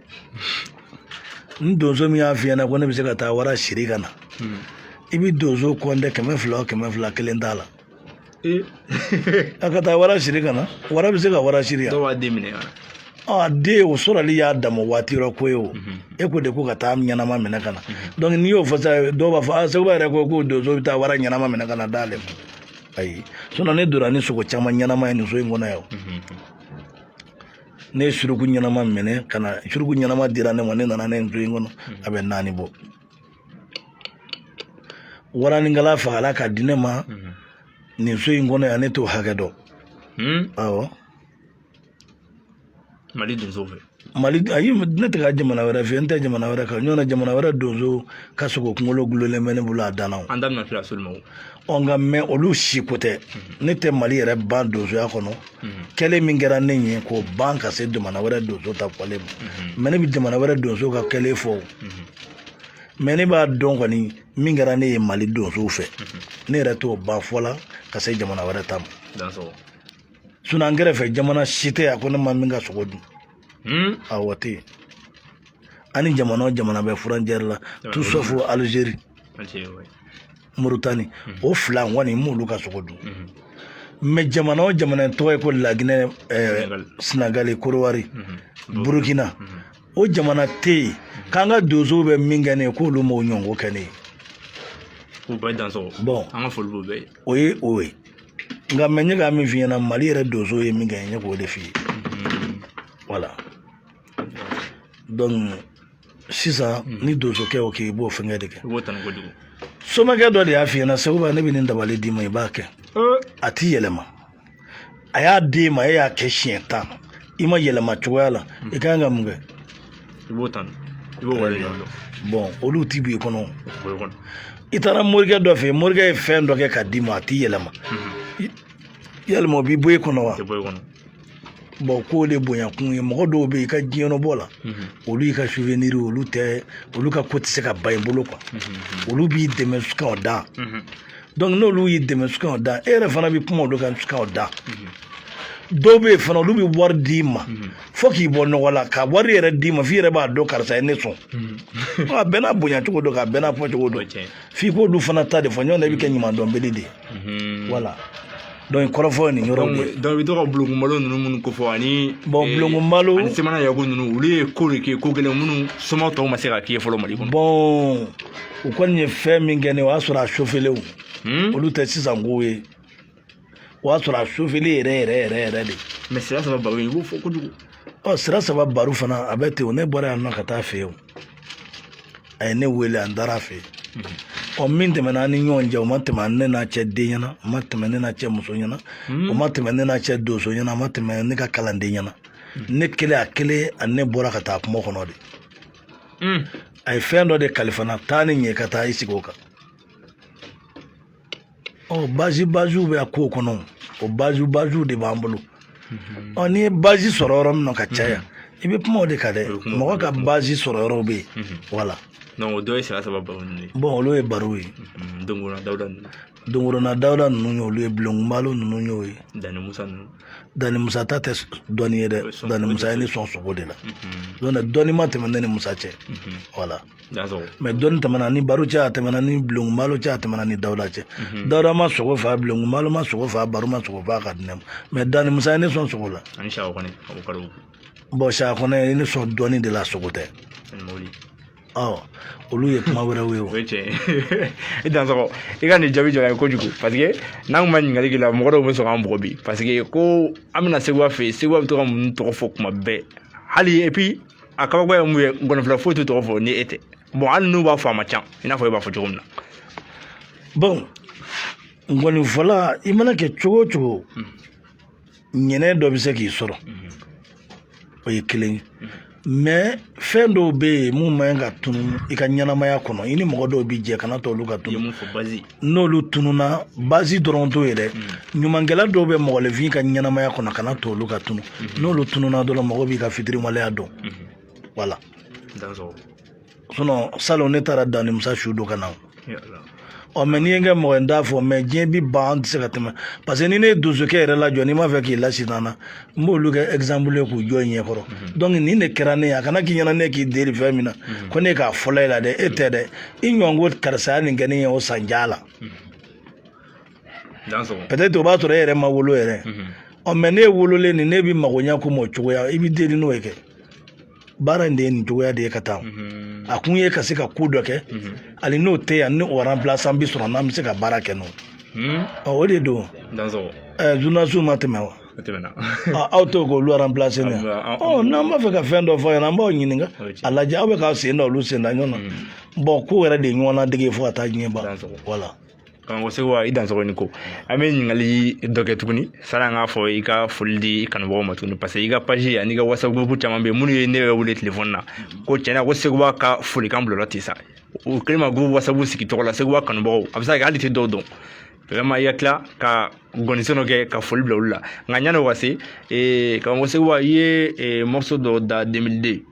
N donso min y'a f'i ɲɛna ko ne bɛ se ka taa wara siri ka na, i bɛ donso kɔntɛ 200 o 200, kelen t'a la. A ka taa wara siri ka na, wara bɛ se ka wara siri yan? Dɔw b'a den minɛ. A den o sɔrɔli y'a dama waati yɔrɔ ko ye o. E ko de ko ka taa ɲɛnama minɛ ka na. Donc n'i y'o fɔ sa, dɔw b'a fɔ a Seguba yɛrɛ ko donso bɛ taa wara ɲɛnama minɛ ka na d'ale ma. Ayi, sinon ne donna ni sogo caman ɲɛnama ye nin so in kɔnɔ yan. Ne ye suruku ɲɛnama minɛ ka na, suruku ɲɛnama dira ne ma, ne nana ne so in kɔnɔ, a bɛ 4 bɔ. Waranikala fagala ka di ne ma nin so in kɔnɔ yan, ne t'o hakɛ dɔn. Awɔ. Mali donso fɛ? Mali, ayi, ne tɛ ka jamana wɛrɛ fɛ, n tɛ jamana wɛrɛ kan. Ɲɔgɔn jamana wɛrɛ donso ka sogo kunkolo gulonlen bɛ ne bolo a danna. An da bɛna tila soli ma. Ɔ, nka mɛ olu si ko tɛ, ne tɛ Mali yɛrɛ ban donsoya kɔnɔ. Kɛlen min kɛra ne ɲɛ k'o ban ka se jamana wɛrɛ donso ta fɔlen ma, mɛ ne bɛ jamana wɛrɛ donso ka kɛlen fɔ, mɛ ne b'a dɔn kɔni min kɛra ne ye Mali donsow fɛ, ne yɛrɛ t'o ban fɔ la ka se jamana wɛrɛ ta ma. Sinon an kɛrɛfɛ jamana si tɛ yan ko ne ma min ka sogo dun. Awɔ, tɛ yen. An ni jamana o jamana bɛ frontière la, tout sauf Algérie, Mauritanie, o fila kɔni n m'olu ka sogo dun. Mɛ jamana o jamana tɔgɔ ye ko Laginɛ, Senegali, Korowari, Burukina, o jamana tɛ yen k'an ka donsow bɛ min kɛ ne ye k'olu m'o ɲɔgɔn kɛ ne ye. K'u bɛɛ dansɔgɔ. Bon, an ka foli b'u bɛɛ ye. O ye o ye. Nka mɛ n ye ka min f'i ɲɛna, Mali yɛrɛ donso ye min kɛ, n ye k'o de f'i ye. Voilà, donc sisan ni donsokɛ y'o kɛ, i b'o fɛngɛ de kɛ. I b'o tanu kojugu. Somakɛ dɔ de y'a f'i ɲɛna, Seguba, ne bɛ nin dabali d'i ma, i b'a kɛ, a t'i yɛlɛma. A y'a d'e ma, e y'a kɛ siɲɛ 10, i ma yɛlɛma cogoya la, i ka kan ka mun kɛ? I b'o tanu, i b'o wale ɲɔgɔn dɔn. Bon, olu ti b'i kɔnɔ. I taara morikɛ dɔ fɛ yen, morikɛ ye fɛn dɔ kɛ ka d'i ma, a t'i yɛlɛma, yalima o b'i bɔ e kɔnɔ wa? Tɛ bɔ i kɔnɔ. Bon, k'o de bonya kun ye. Mɔgɔ dɔw bɛ yen, i ka diɲɛnabɔ la, olu y'i ka souvenir, olu tɛ, olu ka ko tɛ se ka ban i bolo quoi. Olu b'i dɛmɛ sukan o dan. Donc n'olu y'i dɛmɛ sukan o dan, e yɛrɛ fana bɛ kuma olu kan sukan o dan. Dɔw bɛ yen fana, olu bɛ wari d'i ma fo k'i bɔ nɔgɔ la, ka wari yɛrɛ d'i ma f'i yɛrɛ b'a dɔn karisa ye ne sɔn. A bɛɛ n'a bonya cogo don, k'a bɛɛ n'a fɔ cogo don, f'i k'olu fana ta de fɔ ɲɔgɔn na, i bɛ kɛ ɲumandɔnbele de ye. Voilà, donc kɔrɔfɔ ye nin yɔrɔ de ye. Donc i bɛ to ka bulonkunbalo ninnu minnu kofɔ ani bon, bulonkunbalo ani semana yago ninnu, olu ye ko de kɛ, ko gɛlɛn minnu soma tɔw ma se ka k'i ye fɔlɔ Mali kɔnɔ. Bon, u kɔni ye fɛn min kɛ ne, o y'a sɔrɔ a sofelew, olu tɛ sisan kow ye, o y'a sɔrɔ a sofele yɛrɛ yɛrɛ yɛrɛ yɛrɛ de. Mɛ sira saba baro i b'o fɔ kojugu. Ɔ, sira saba baro fana a bɛ ten o. Ne bɔra yan nɔ ka taa fɛ yen, a ye ne wele, an taara fɛ yen. Ɔ, min tɛmɛna an ni ɲɔgɔn cɛ, o ma tɛmɛ ne n'a cɛ den ɲɛna, o ma tɛmɛ ne n'a cɛ muso ɲɛna, o ma tɛmɛ ne n'a cɛ donso ɲɛna, o ma tɛmɛ ne ka kalanden ɲɛna. Ne kelen, a kelen ani ne bɔra ka taa kungo kɔnɔ de. A ye fɛn dɔ de kalifa n na, taa ni ɲɛ ka taa i sigi o kan. Ɔ, base basew bɛ a ko kɔnɔ, o base basew de b'an bolo. Ɔ, n'i ye base sɔrɔ yɔrɔ min na ka caya, i bɛ kuma o de kan dɛ. Mɔgɔ ka base sɔrɔ yɔrɔw bɛ yen, voilà. Donc o dɔ ye saya saba baro ninnu ye. Bon, olu ye barow ye. Dongorona Dawuda ninnu. Dongorona Dawuda ninnu ye olu ye, Bulonkunbalo ninnu y'o ye. Dani Musa ninnu. Dani Musa ta tɛ dɔnni ye dɛ. Dani Musa ye ne sɔn sogo de la. Donc dɔnni ma tɛmɛ ne ni Musa cɛ, voilà. Mais dɔnni tɛmɛna ni baro cɛ, a tɛmɛna ni Bulonkunbalo cɛ, a tɛmɛna ni Dawuda cɛ. Dawuda ma sogo fa, Bulonkunbalo ma sogo fa, baro ma sogo fa ka di ne ma, mais Dani Musa ye ne sɔn sogo la. Ani Saka Kɔnɛ, Abukari. Bon, Saka Kɔnɛ ye ne sɔn dɔnni de la, sogo tɛ. Ani mobili. Ɔ, olu ye kuma wɛrɛw ye. O ye tiɲɛ ye. I dansɔgɔ, i ka nin jaabi diyara n ye kojugu, parce que n'an kun ma ɲininkali k'i la, mɔgɔ dɔw bɛ sɔn k'an bugɔ bi, parce que ko an bɛna Seguba fɛ yen, Seguba bɛ to ka mun tɔgɔ fɔ kuma bɛɛ hali. Et puis a kabako ye mun ye? Ngɔnifila foyi t'u tɔgɔ fɔ ni e tɛ. Bon, hali n'u b'a fɔ, a ma ca i n'a fɔ e b'a fɔ cogo min na. Bon, ngɔnifɔla, i mana kɛ cogo o cogo, ɲɛnɛ dɔ bɛ se k'i sɔrɔ, o ye kelen ye. Mais fɛn dɔw bɛ yen mun man ɲi ka tunu i ka ɲɛnamaya kɔnɔ, i ni mɔgɔ dɔw bɛ jɛ, kana to olu ka I ye tunu. mun fɔ, base. N'olu tununa, base dɔrɔn t'o ye dɛ. Ɲumankɛla dɔw bɛ mɔgɔninfin ka ɲɛnamaya kɔnɔ, kana to olu ka tunu. N'olu tununa dɔrɔn, mɔgɔ b'i ka fitiriwaleya dɔn, voilà. Dansɔgɔ. Sinon salon ne taara Dani Musa su don ka na. Ya Ala. Ɔ, mais n'i ye n kɛ mɔgɔ ye, n t'a fɔ, mais diɲɛ bi ban, an tɛ se ka tɛmɛ, parce que ni ne ye donsokɛ yɛrɛ lajɔ, n'i m'a fɛ k'i lasina na, n b'olu kɛ exemple ye k'u jɔ i ɲɛkɔrɔ. Donc nin de kɛra ne ye. A kana k'i ɲɛna ne k'i deli fɛn min na ko ne k'a fɔlɔ e la dɛ, e tɛ dɛ, i ɲɔgɔn ko karisa ye nin kɛ ne ye o san ja la. Dansɔgɔ. Peut-être o b'a sɔrɔ e yɛrɛ ma wolo yɛrɛ. Ɔ, mais ne wololen nin, ne bi mago ɲɛ ko m'o cogoya, i bi deli n'o ye kɛ. Baara in de ye nin cogoya de ye ka taa. A kun ye ka se ka ko dɔ kɛ, hali n'o tɛ yan, ni o remplaçant bi sɔrɔ, n'an bɛ se ka baara kɛ n'o. Ɔ, o de don. Dansɔgɔ. Ɛ, journaliste ma tɛmɛ wa? O tɛmɛna. Aw t'o k'olu remplacer ne? Ɔ, n'an b'a fɛ ka fɛn dɔ fɔ a ɲɛna, an b'aw ɲininka. O ye tiɲɛ. A lajɛ, aw bɛ k'aw sen da olu sen da ɲɔgɔn na. Bon, ko yɛrɛ de ye ɲɔgɔn ladege fo ka taa diɲɛ ban. Dansɔgɔ. Voilà. Karamɔgɔ Seguba, i dansɔgɔ ni ko. An bɛ ɲininkali dɔ kɛ tuguni sani an k'a fɔ i ka foli di i kanubagaw ma tuguni, parce que i ka page ani i ka WhatsApp groupe caman bɛ yen minnu ye ne yɛrɛ wele téléphone na ko tiɲɛna ko Seguba ka folikan bilala ten sa. O kɛlen ma groupe WhatsApp sigi tɔgɔ la Seguba kanubagaw, a bɛ se ka kɛ hali tɛ dɔw dɔn. Vraiment, i ka tila ka gɔnisɛn dɔ kɛ ka foli bila olu la. Nka yanni o ka se, karamɔgɔ Seguba, i ye morceau dɔ da 2002,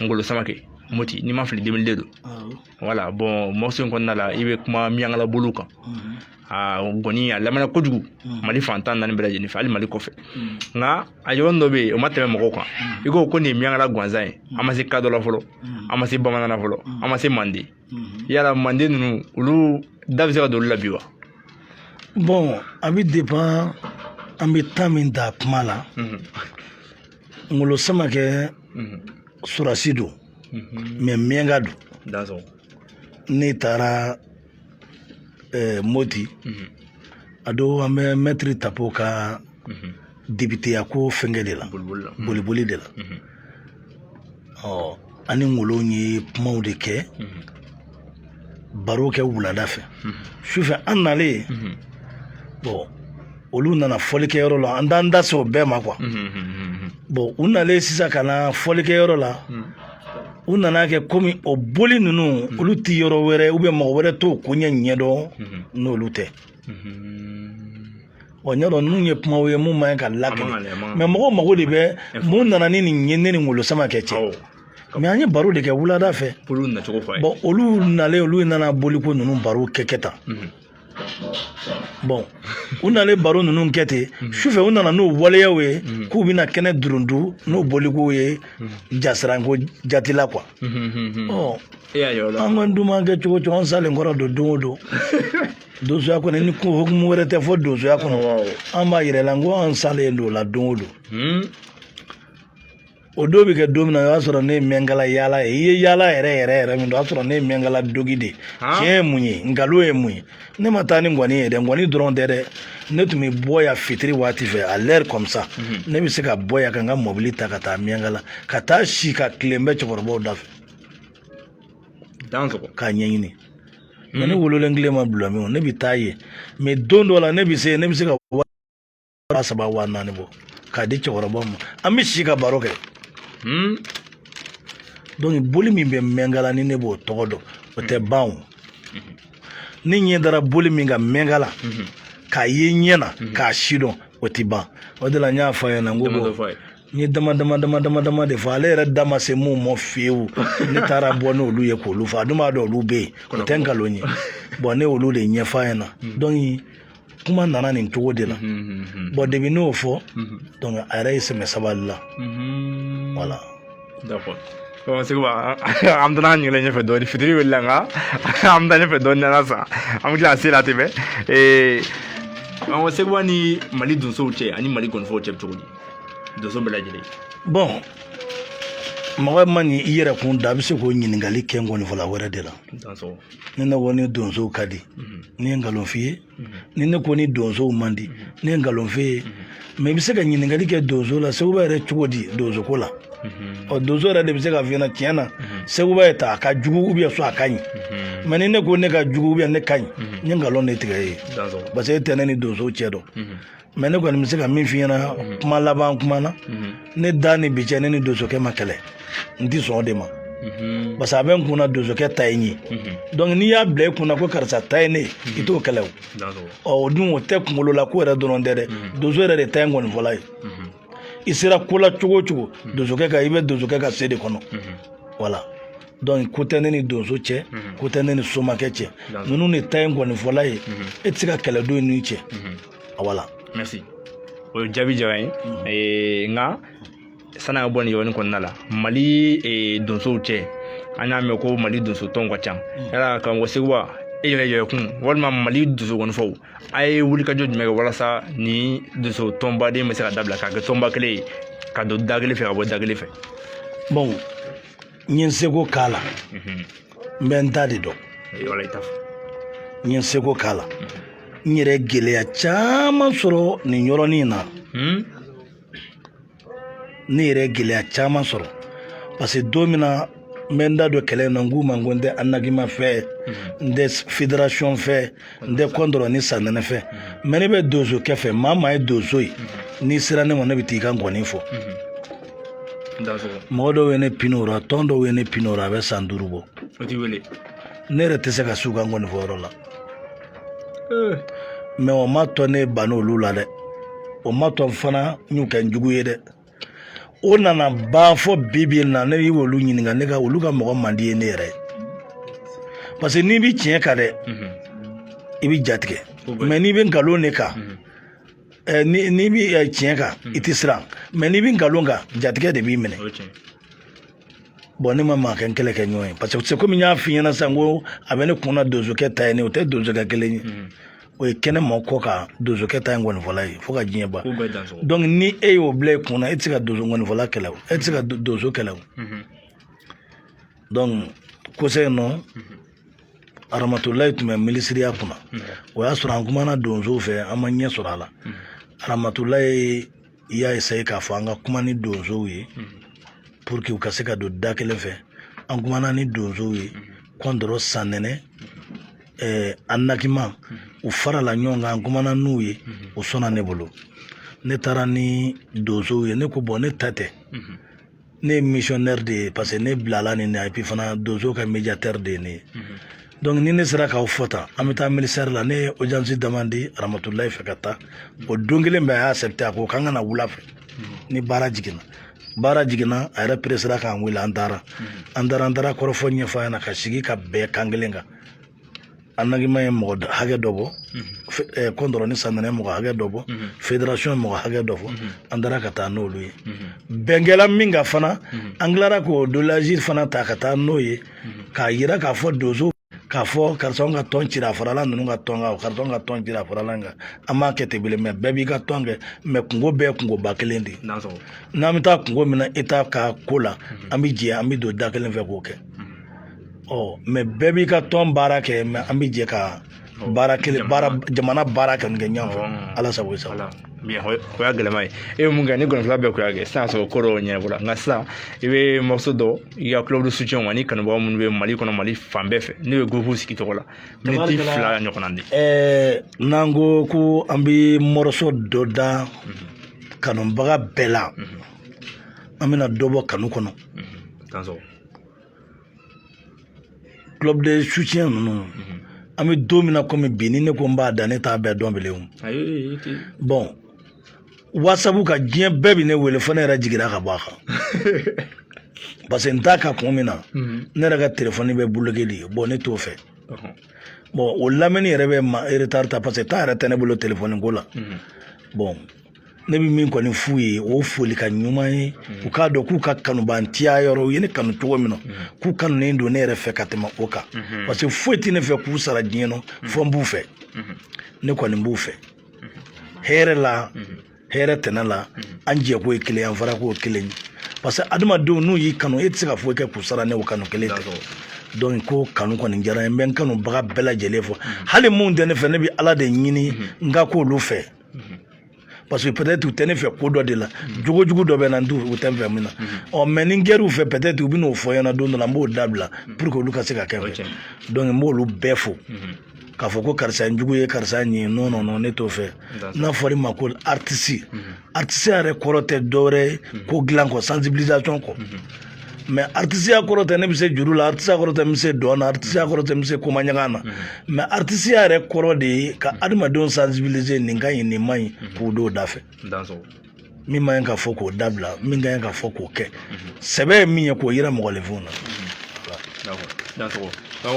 Ngolo Samakɛ Moti, n'i ma fili 2002 don. Voilà. Bon, morceau in kɔnɔna la, i bɛ kuma miyankala bolo kan. A gɔni a lamɛnna kojugu Mali fan 14 bɛɛ lajɛlen fɛ, hali Mali kɔfɛ. Nka a yɔrɔnin dɔ bɛ yen, o ma tɛmɛ mɔgɔw kan. I ko ko nin ye miyankala gansan ye, an ma se kadɔ la fɔlɔ, an ma se bamanan na fɔlɔ, an ma se manden. Yala manden ninnu, olu da bɛ se ka don olu la bi wa? Bon, a bɛ dépend an bɛ temps min ta kuma la. Ngolo Samakɛ surasi don, mais miyanka don. Dansɔgɔ. Ne taara Moti, a don an bɛ maître Tapo ka députéya ko fɛnkɛ de la. Boliboli la. Boliboli de la. Ɔ, ani Ngolo ye kumaw de kɛ, baro kɛ wulada fɛ. Sufɛ an nalen, bon, olu nana fɔlikɛyɔrɔ la, an t'an da se o bɛɛ ma quoi. Bon, u nalen sisan ka na fɔlikɛyɔrɔ la, u nana kɛ komi o boli ninnu, olu ti yɔrɔ wɛrɛ ou bien mɔgɔ wɛrɛ t'o koɲɛ ɲɛdɔn n'olu tɛ. Ɔ, ɲa dɔn ninnu ye kumaw ye mun man ɲi ka lakale, mais mɔgɔw mago de bɛ mun nana ni nin ye ne ni Ngolo Samakɛ cɛ. Mais an ye baro de kɛ wulada fɛ. Olu nacogo fɔ a ye. Bon, olu nalen, olu nana boliko ninnu baro kɛ kɛ tan. Bon, u nalen baro ninnu kɛ ten, sufɛ u nana n'o waleyaw ye k'u bɛna kɛnɛ duruntu n'o bolikow ye, jasiranko jatila quoi. Ɔ, E y'a yɔrɔ la. An kɔni dun b'an kɛ cogo cogo, an salen kɔrɔ don don o don donsoya kɔnɔ, ni ko hukumu wɛrɛ tɛ fɔ donsoya kɔnɔ, an b'a yɛrɛ la n ko an salen don o la don o don. O don bɛ kɛ don min na, o y'a sɔrɔ ne ye mɛnkala yaala ye. I ye yaala yɛrɛ yɛrɛ yɛrɛ min don, o y'a sɔrɔ ne ye mɛnkala dogi de. Tiɲɛ ye mun ye, nkalon ye mun ye? Ne ma taa ni ngɔni ye dɛ, ngɔni dɔrɔn tɛ dɛ. Ne tun bɛ bɔ yan fitiri waati fɛ, à l'heure comme ça, ne bɛ se ka bɔ yan ka n ka mɔbili ta ka taa mɛnkala, ka taa si ka tilen bɛ cɛkɔrɔbaw da fɛ. Dansɔgɔ. K'a ɲɛɲini. Mais ne wololen kelen ma bila min, ne bɛ taa yen. Mais don dɔ la, ne bɛ se, ne bɛ se ka 3000, 4000 bɔ. K'a di cɛkɔrɔbaw ma, an bɛ si ka baro kɛ. Donc boli min bɛ Mɛnkala, ni ne b'o tɔgɔ dɔn, o tɛ ban o. Ni ɲɛ dara boli min kan Mɛnkala, k'a ye ɲɛ na, k'a si dɔn, o tɛ ban. O de la n y'a fɔ a ɲɛna, n ko bon, n ye dama dama dama dama dama de fɔ, ale yɛrɛ da ma se mun ma fiyewu. Ne taara bɔ n'olu ye k'olu fɔ, a dun b'a dɔn olu bɛ yen, o tɛ nkalon ye. Bon, ne y'olu de ɲɛfɔ a ɲɛna. Donc kuma nana nin cogo de la. Bon, depuis n'o fɔ, donc a yɛrɛ ye sɛmɛ sabali la, voilà. D'accord. Bon, Sekuba, an taara an ɲɛgɛn ɲɛfɛ dɔɔni, fitiri wulila, nka an bɛ taa ɲɛfɛ dɔɔni nana sa, an bɛ tila ka se la tɛmɛ. An ko Sekuba ni Mali donsow cɛ ani Mali gɔnifɔw cɛ bɛ cogo di, donso bɛɛ lajɛlen? Bon, mɔgɔ ma nin i yɛrɛ kun da, a bɛ se k'o ɲininkali kɛ ngɔnifɔla wɛrɛ de la. Ni ne ko ni donsow ka di, ni ye nkalon f'i ye. Ni ne ko ni donsow man di, ne ye nkalon f'i ye. Mais i bɛ se ka ɲininkali kɛ donso la, Sekuba yɛrɛ cogo di donso ko la. Ɔ, donso yɛrɛ de bɛ se ka f'i ɲɛna tiɲɛ na, Sekuba ye ta a ka jugu ou bien soit a ka ɲi. Mais ni ne ko ne ka jugu ou bien ne ka ɲi, n ye nkalon de tigɛ e ye, parce que e tɛ ne ni donsow cɛ dɔn. Mais ne kɔni bɛ se ka min f'i ɲɛna kuma laban kuma na, ne da ni bi cɛ, ne ni donsokɛ ma kɛlɛ, n ti sɔn o de ma, parce que a bɛ n kunna donsokɛ ta ye n ye. Donc n'i y'a bila i kunna ko karisa ta ye ne ye, i t'o kɛlɛ o. Ɔ, o dun, o tɛ kunkolo la ko yɛrɛ dɔrɔn tɛ dɛ, donso yɛrɛ de ta ye ngɔnifɔla ye. I sera ko la cogo o cogo, donsokɛ ka, i bɛ donsokɛ ka se de kɔnɔ, voilà. Donc ko tɛ ne ni donso cɛ, ko tɛ ne ni somakɛ cɛ, ninnu de ta ye ngɔnifɔla ye, e tɛ se ka kɛlɛ don i n'u cɛ, voilà. Merci, o ye jaabi diyara n ye. Nka sanni an ka bɔ nin yɔrɔnin kɔnɔna la, Mali donsow cɛ, an y'a mɛn ko Mali donso tɔnw ka ca. Yala karamɔgɔ Sekuba, e yɛrɛ yɛrɛkun walima Mali donso gɔnifɔw, a ye wulikajɔ jumɛn kɛ walasa ni donso tɔnbaden bɛ se ka dabila k'a kɛ tɔnba kelen ye, ka don da kelen fɛ, ka bɔ da kelen fɛ? Bon, n ye n seko k'a la, n bɛ n ta de dɔn. Wala i ta fɔ. N ye n seko k'a la, n yɛrɛ gɛlɛya caman sɔrɔ nin yɔrɔnin na. Ne yɛrɛ gɛlɛya caman sɔrɔ, parce que don min na n bɛ n da don kɛlɛ in na, n k'u ma ko n tɛ Anagima fɛ, n tɛ fédération fɛ, n tɛ Kɔndɔrɔ ni Sanɛnɛ fɛ, mais ne bɛ donsokɛ fɛ. Maa maa ye donso ye, n'i sera ne ma, ne bɛ t'i ka ngɔni fɔ. Mɔgɔ dɔw ye ne pini o la, tɔn dɔw ye ne pini o la, a bɛ san 5 bɔ. O t'i wele. Ne yɛrɛ tɛ se ka s'u ka ngɔni fɔyɔrɔ la. Mais o ma tɔ ne ban olu la dɛ, o ma tɔ fana n y'u kɛ n jugu ye dɛ. O nana ban fɔ bi bi in na, ne y'olu ɲininka, ne ka olu ka mɔgɔ man di ye ne yɛrɛ ye, parce que n'i bi tiɲɛ kan dɛ, i bi jatigɛ. Mais n'i bɛ nkalon de kan, n'i bi tiɲɛ kan, i tɛ siran, mais n'i bɛ nkalon kan, jatigɛ de b'i minɛ. Bon, ne ma maa kɛ n kɛlɛ kɛ ɲɔgɔn ye, parce que c'est comme n y'a f'i ɲɛna sisan ko a bɛ ne kun na donsokɛ ta ye ne, o tɛ donsokɛ kelen ye, o ye kɛnɛ ma kɔ kan donsokɛ ta ye ngɔnifɔla ye fo ka diɲɛ ban. Donc ni e y'o bila i kun na, e tɛ se ka donso ngɔnifɔla kɛlɛ o, e tɛ se ka donso kɛlɛ o. Donc kosɛ in nɔ, Aramatulayi tun bɛ minisiriya kunna, o y'a sɔrɔ an kumana donsow fɛ, an ma ɲɛ sɔrɔ a la. Aramatulayi y'a essayer k'a fɔ an ka kuma ni donsow ye pour que u ka se ka don da kelen fɛ. An kumana ni donsow ye, Kɔndɔrɔ, Sanɛnɛ, Anakima, u farala ɲɔgɔn kan, an kumana n'u ye, u sɔnna ne bolo. Ne taara ni donsow ye, ne ko bon, ne ta tɛ, ne ye missionnaire de ye, parce que ne bilala nin na, et puis fana donsow ka médiateur de ye ne ye. Donc ni ne sera k'aw fɔ tan, an bɛ taa ministère la. Ne ye audience demande Aramatulayi fɛ ka taa, o don kelen bɛɛ a y'a accepté, a ko k'an ka na wula fɛ ni baara jiginna. Baara jiginna, a yɛrɛ presséra k'an wele, an taara, an taara kɔrɔfɔ ɲɛfɔ a ɲɛna, ka sigi ka bɛn kan kelen kan. Anagima ye mɔgɔ hakɛ dɔ bɔ, Kɔndɔrɔ ni Sanɛnɛ mɔgɔ hakɛ dɔ bɔ, fédération mɔgɔ hakɛ dɔ fɔ, an taara ka taa n'olu ye. Bɛnkɛla min kan fana, an tilara k'o doléance fana ta ka taa n'o ye, k'a yira k'a fɔ donso, k'a fɔ karisa ka tɔn cira, a farala ninnu ka tɔn kan, karisa ka tɔn cira, a farala kan. An b'a kɛ ten bilen, mais bɛɛ b'i ka tɔn kɛ, mais kungo bɛɛ ye kungoba kelen de ye. N'an bɛ taa kungo min na, État ka ko la, an bɛ jɛ, an bɛ don da kelen fɛ k'o kɛ. Ɔ, mais bɛɛ b'i ka tɔn baara kɛ, mais an bɛ jɛ ka baara kelen baara, jamana baara kɛ ɲɔgɔn fɛ, Ala sago i sago. Bien, o y'a gɛlɛma ye. E ye mun kɛ ni gɔnifila bɛɛ kun y'a kɛ sisan, sɔrɔ ko dɔw ɲɛnabɔla. Nka sisan i bɛ morceau dɔ i ka club de soutien ani kanubaga minnu bɛ Mali kɔnɔ, Mali fan bɛɛ fɛ, n'o ye groupe sigi tɔgɔ la, miniti 2 ɲɔgɔnna de. N'an ko ko an bɛ morceau dɔ da. kanubaga bɛɛ la, an bɛna dɔ bɔ kanu kɔnɔ. Club de soutien ninnu, an bɛ don min na komi bi, ni ne ko n b'a da, ne t'a bɛɛ dɔn bilen. Bon, WhatsApp ka diɲɛ bɛɛ bɛ ne wele, fo ne yɛrɛ jiginra ka bɔ a kan, parce que n t'a kan kun min na, ne yɛrɛ ka telefɔni bɛ bloqué de. Bon, ne t'o fɛ. Bon, o lamɛnni yɛrɛ bɛ ma retard ta, parce que temps yɛrɛ tɛ ne bolo telefɔni ko la. Bon, ne bɛ min kɔni f'u ye, o foli ka ɲuman ye, u k'a dɔn k'u ka kanubantiya yɔrɔ, u ye ne kanu cogo min na, k'u kanunen don ne yɛrɛ fɛ ka tɛmɛ o kan, parce que foyi tɛ ne fɛ k'u sara diɲɛ nɔ, fo n b'u fɛ. Ne kɔni b'u fɛ hɛrɛ la, hɛrɛ tɛnɛ la. An jɛko ye kelen, an farako ye kelen ye, parce que adamadenw n'u y'i kanu, e tɛ se ka foyi kɛ k'u sara ne o kanu kelen tɛ. Donc ko kanu kɔni diyara n ye, n bɛ n kanubaga bɛɛ lajɛlen fɔ, hali mun tɛ ne fɛ, ne bɛ Ala de ɲini n ka k'olu fɛ, parce que peut-être u tɛ ne fɛ ko dɔ de la, jogojugu dɔ bɛ na, n t'u u tɛ n fɛ min na. Ɔ, mais ni n kɛr'u fɛ, peut-être u bɛ n'o fɔ n ɲɛna don dɔ la, n b'o dabila pour que olu ka se ka kɛ n fɛ. Donc n b'olu bɛɛ fo. K'a fɔ ko karisa ye jugu ye, karisa ye nin ye, non, non, non, ne t'o fɛ. N'a fɔra i ma ko artiste, artiste yɛrɛ kɔrɔ tɛ dɔwɛrɛ ye ko dilan kɔ, sensibilisation kɔ. Mais artisiya kɔrɔ tɛ ne bɛ se juru la, artisiya kɔrɔ tɛ n bɛ se dɔn na, artisiya kɔrɔ tɛ n bɛ se komaɲagan na. Mais artisiya yɛrɛ kɔrɔ de ye ka adamadenw sensibiliser, nin ka ɲi, nin man ɲi, k'u don da fɛ. Min man ɲi ka fɔ, k'o dabila. Min ka ɲi ka fɔ, k'o kɛ. Sɛbɛ ye min ye, k'o yira mɔgɔninfinw na. D'accord.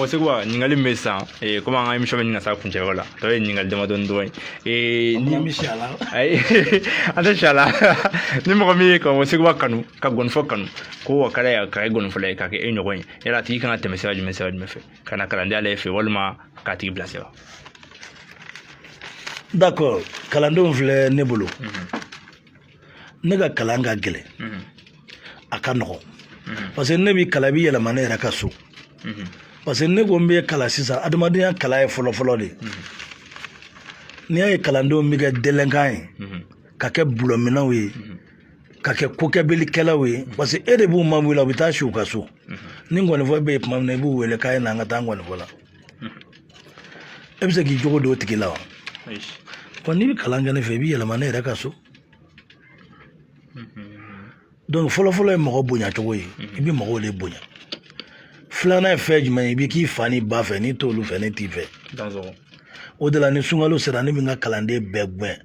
Sekuba, ɲininkali min bɛ sisan, komi an ka émission bɛ ɲini ka s'a kuncɛyɔrɔ la, tɔ ye ɲininkali damadɔni dɔrɔn ye. Ni bɛ si a la. Ayi, an tɛ si a la. Ni mɔgɔ min ye ka Sekuba kanu, ka gɔnifɔ kanu, ko wa ka d'a ye ka kɛ gɔnifɔla ye, ka kɛ e ɲɔgɔn ye, yala a tigi kan ka tɛmɛ sira jumɛn fɛ ka na kalandenya la e fɛ, walima k'a tigi bilasira? D'accord, kalandenw filɛ ne bolo. Ne ka kalan ka gɛlɛn, a ka nɔgɔn, parce que ne b'i kalan, i b'i yɛlɛma ne yɛrɛ ka so, parce que ne ko n bɛ kalan sisan, adamadenya kalan ye fɔlɔ-fɔlɔ de. N'i y'a ye kalandenw bɛ kɛ délinquant ye, ka kɛ bulɔminɛw ye, ka kɛ kokɛbelikɛlaw ye, parce que e de b'u mabɔ i la, u bɛ taa si u ka so. Ni ngɔnifɔ bɛ yen tuma min na, i b'u wele k'a ye na, an ka taa ngɔnifɔ la. E bɛ se k'i jogo don o tigi la wa? Wa n'i bɛ kalan kɛ ne fɛ, i bɛ yɛlɛma ne yɛrɛ ka so. Donc fɔlɔfɔlɔ ye mɔgɔ bonya cogo ye, i bɛ mɔgɔw de bonya. Filanan ye fɛn jumɛn ye? I bɛ k'i fa ni ba fɛ, n'i t'olu fɛ, ne t'i fɛ. O de la, ni sunkalo sera, ne bɛ n ka kalanden bɛɛ gɛn,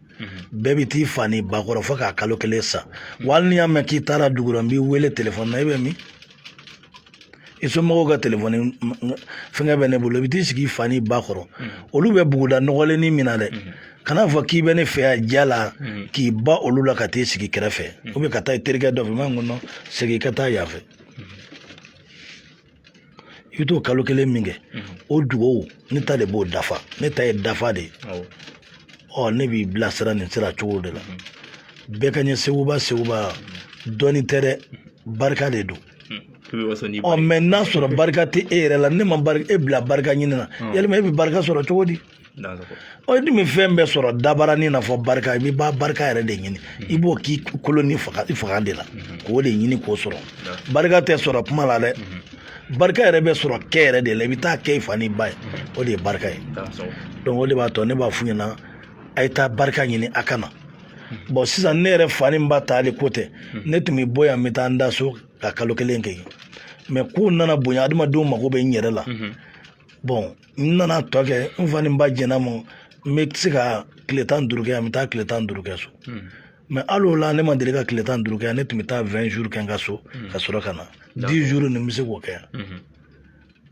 bɛɛ bɛ t'i fa ni ba kɔrɔ fo k'a kalo kelen sa. Wa hali n'i y'a mɛn k'i taara dugu la, n b'i wele telefɔni na, e bɛ min? I somɔgɔw ka telefɔni fɛngɛ bɛ ne bolo. I bɛ t'i sigi i fa ni ba kɔrɔ, olu bɛ buguda nɔgɔlennin min na dɛ, kana fɔ k'i bɛ ne fɛ yan ja la, k'i ba olu la ka t'i sigi kɛrɛfɛ, ou bien ka taa i terikɛ dɔ fɛ. N ko non, segin i ka taa yan fɛ. I bɛ t'o kalo kelen min kɛ, o dugawu ne ta de b'o dafa. Ne ta ye dafa de ye. Ɔ, ne b'i bilasira nin sira cogo de la. Bɛɛ ka ɲɛ Seguba, Seguba dɔɔni tɛ dɛ, barika de don. Ɔ, mais n'a sɔrɔ barika tɛ e yɛrɛ la, ne ma barika e bila barika ɲini na, yalima e bɛ barika sɔrɔ cogo di? Ɔ, i dun bɛ fɛn bɛɛ sɔrɔ dabaranin na fɔ barika, i bɛ ba barika yɛrɛ de ɲini, i b'o k'i kolo ni faga i faga de la, k'o de ɲini k'o sɔrɔ. Barika tɛ sɔrɔ kuma la dɛ, barika yɛrɛ bɛ sɔrɔ kɛ yɛrɛ de la. I bɛ taa kɛ i fa ni ba ye, o de ye barika ye. Donc o de b'a to ne b'a f'u ɲɛna, a ye taa barika ɲini, a ka na. Bon, sisan ne yɛrɛ fa ni ba taali ko tɛ, ne tun bɛ bɔ yan, n bɛ taa n da so ka kalo kelen kɛ yen. Mais kow nana bonya, adamadenw mago bɛ n yɛrɛ la. Bon, n nana tɔ kɛ, n fa ni n ba jɛnna ma, n bɛ se ka tile 15 kɛ yan, n bɛ taa tile 15 kɛ so. Mais hali o la, ne ma deli ka tile 15 kɛ yan. Ne tun bɛ taa 20 jours kɛ n ka so ka sɔrɔ ka na. 10 jours nin, n bɛ se k'o kɛ yan.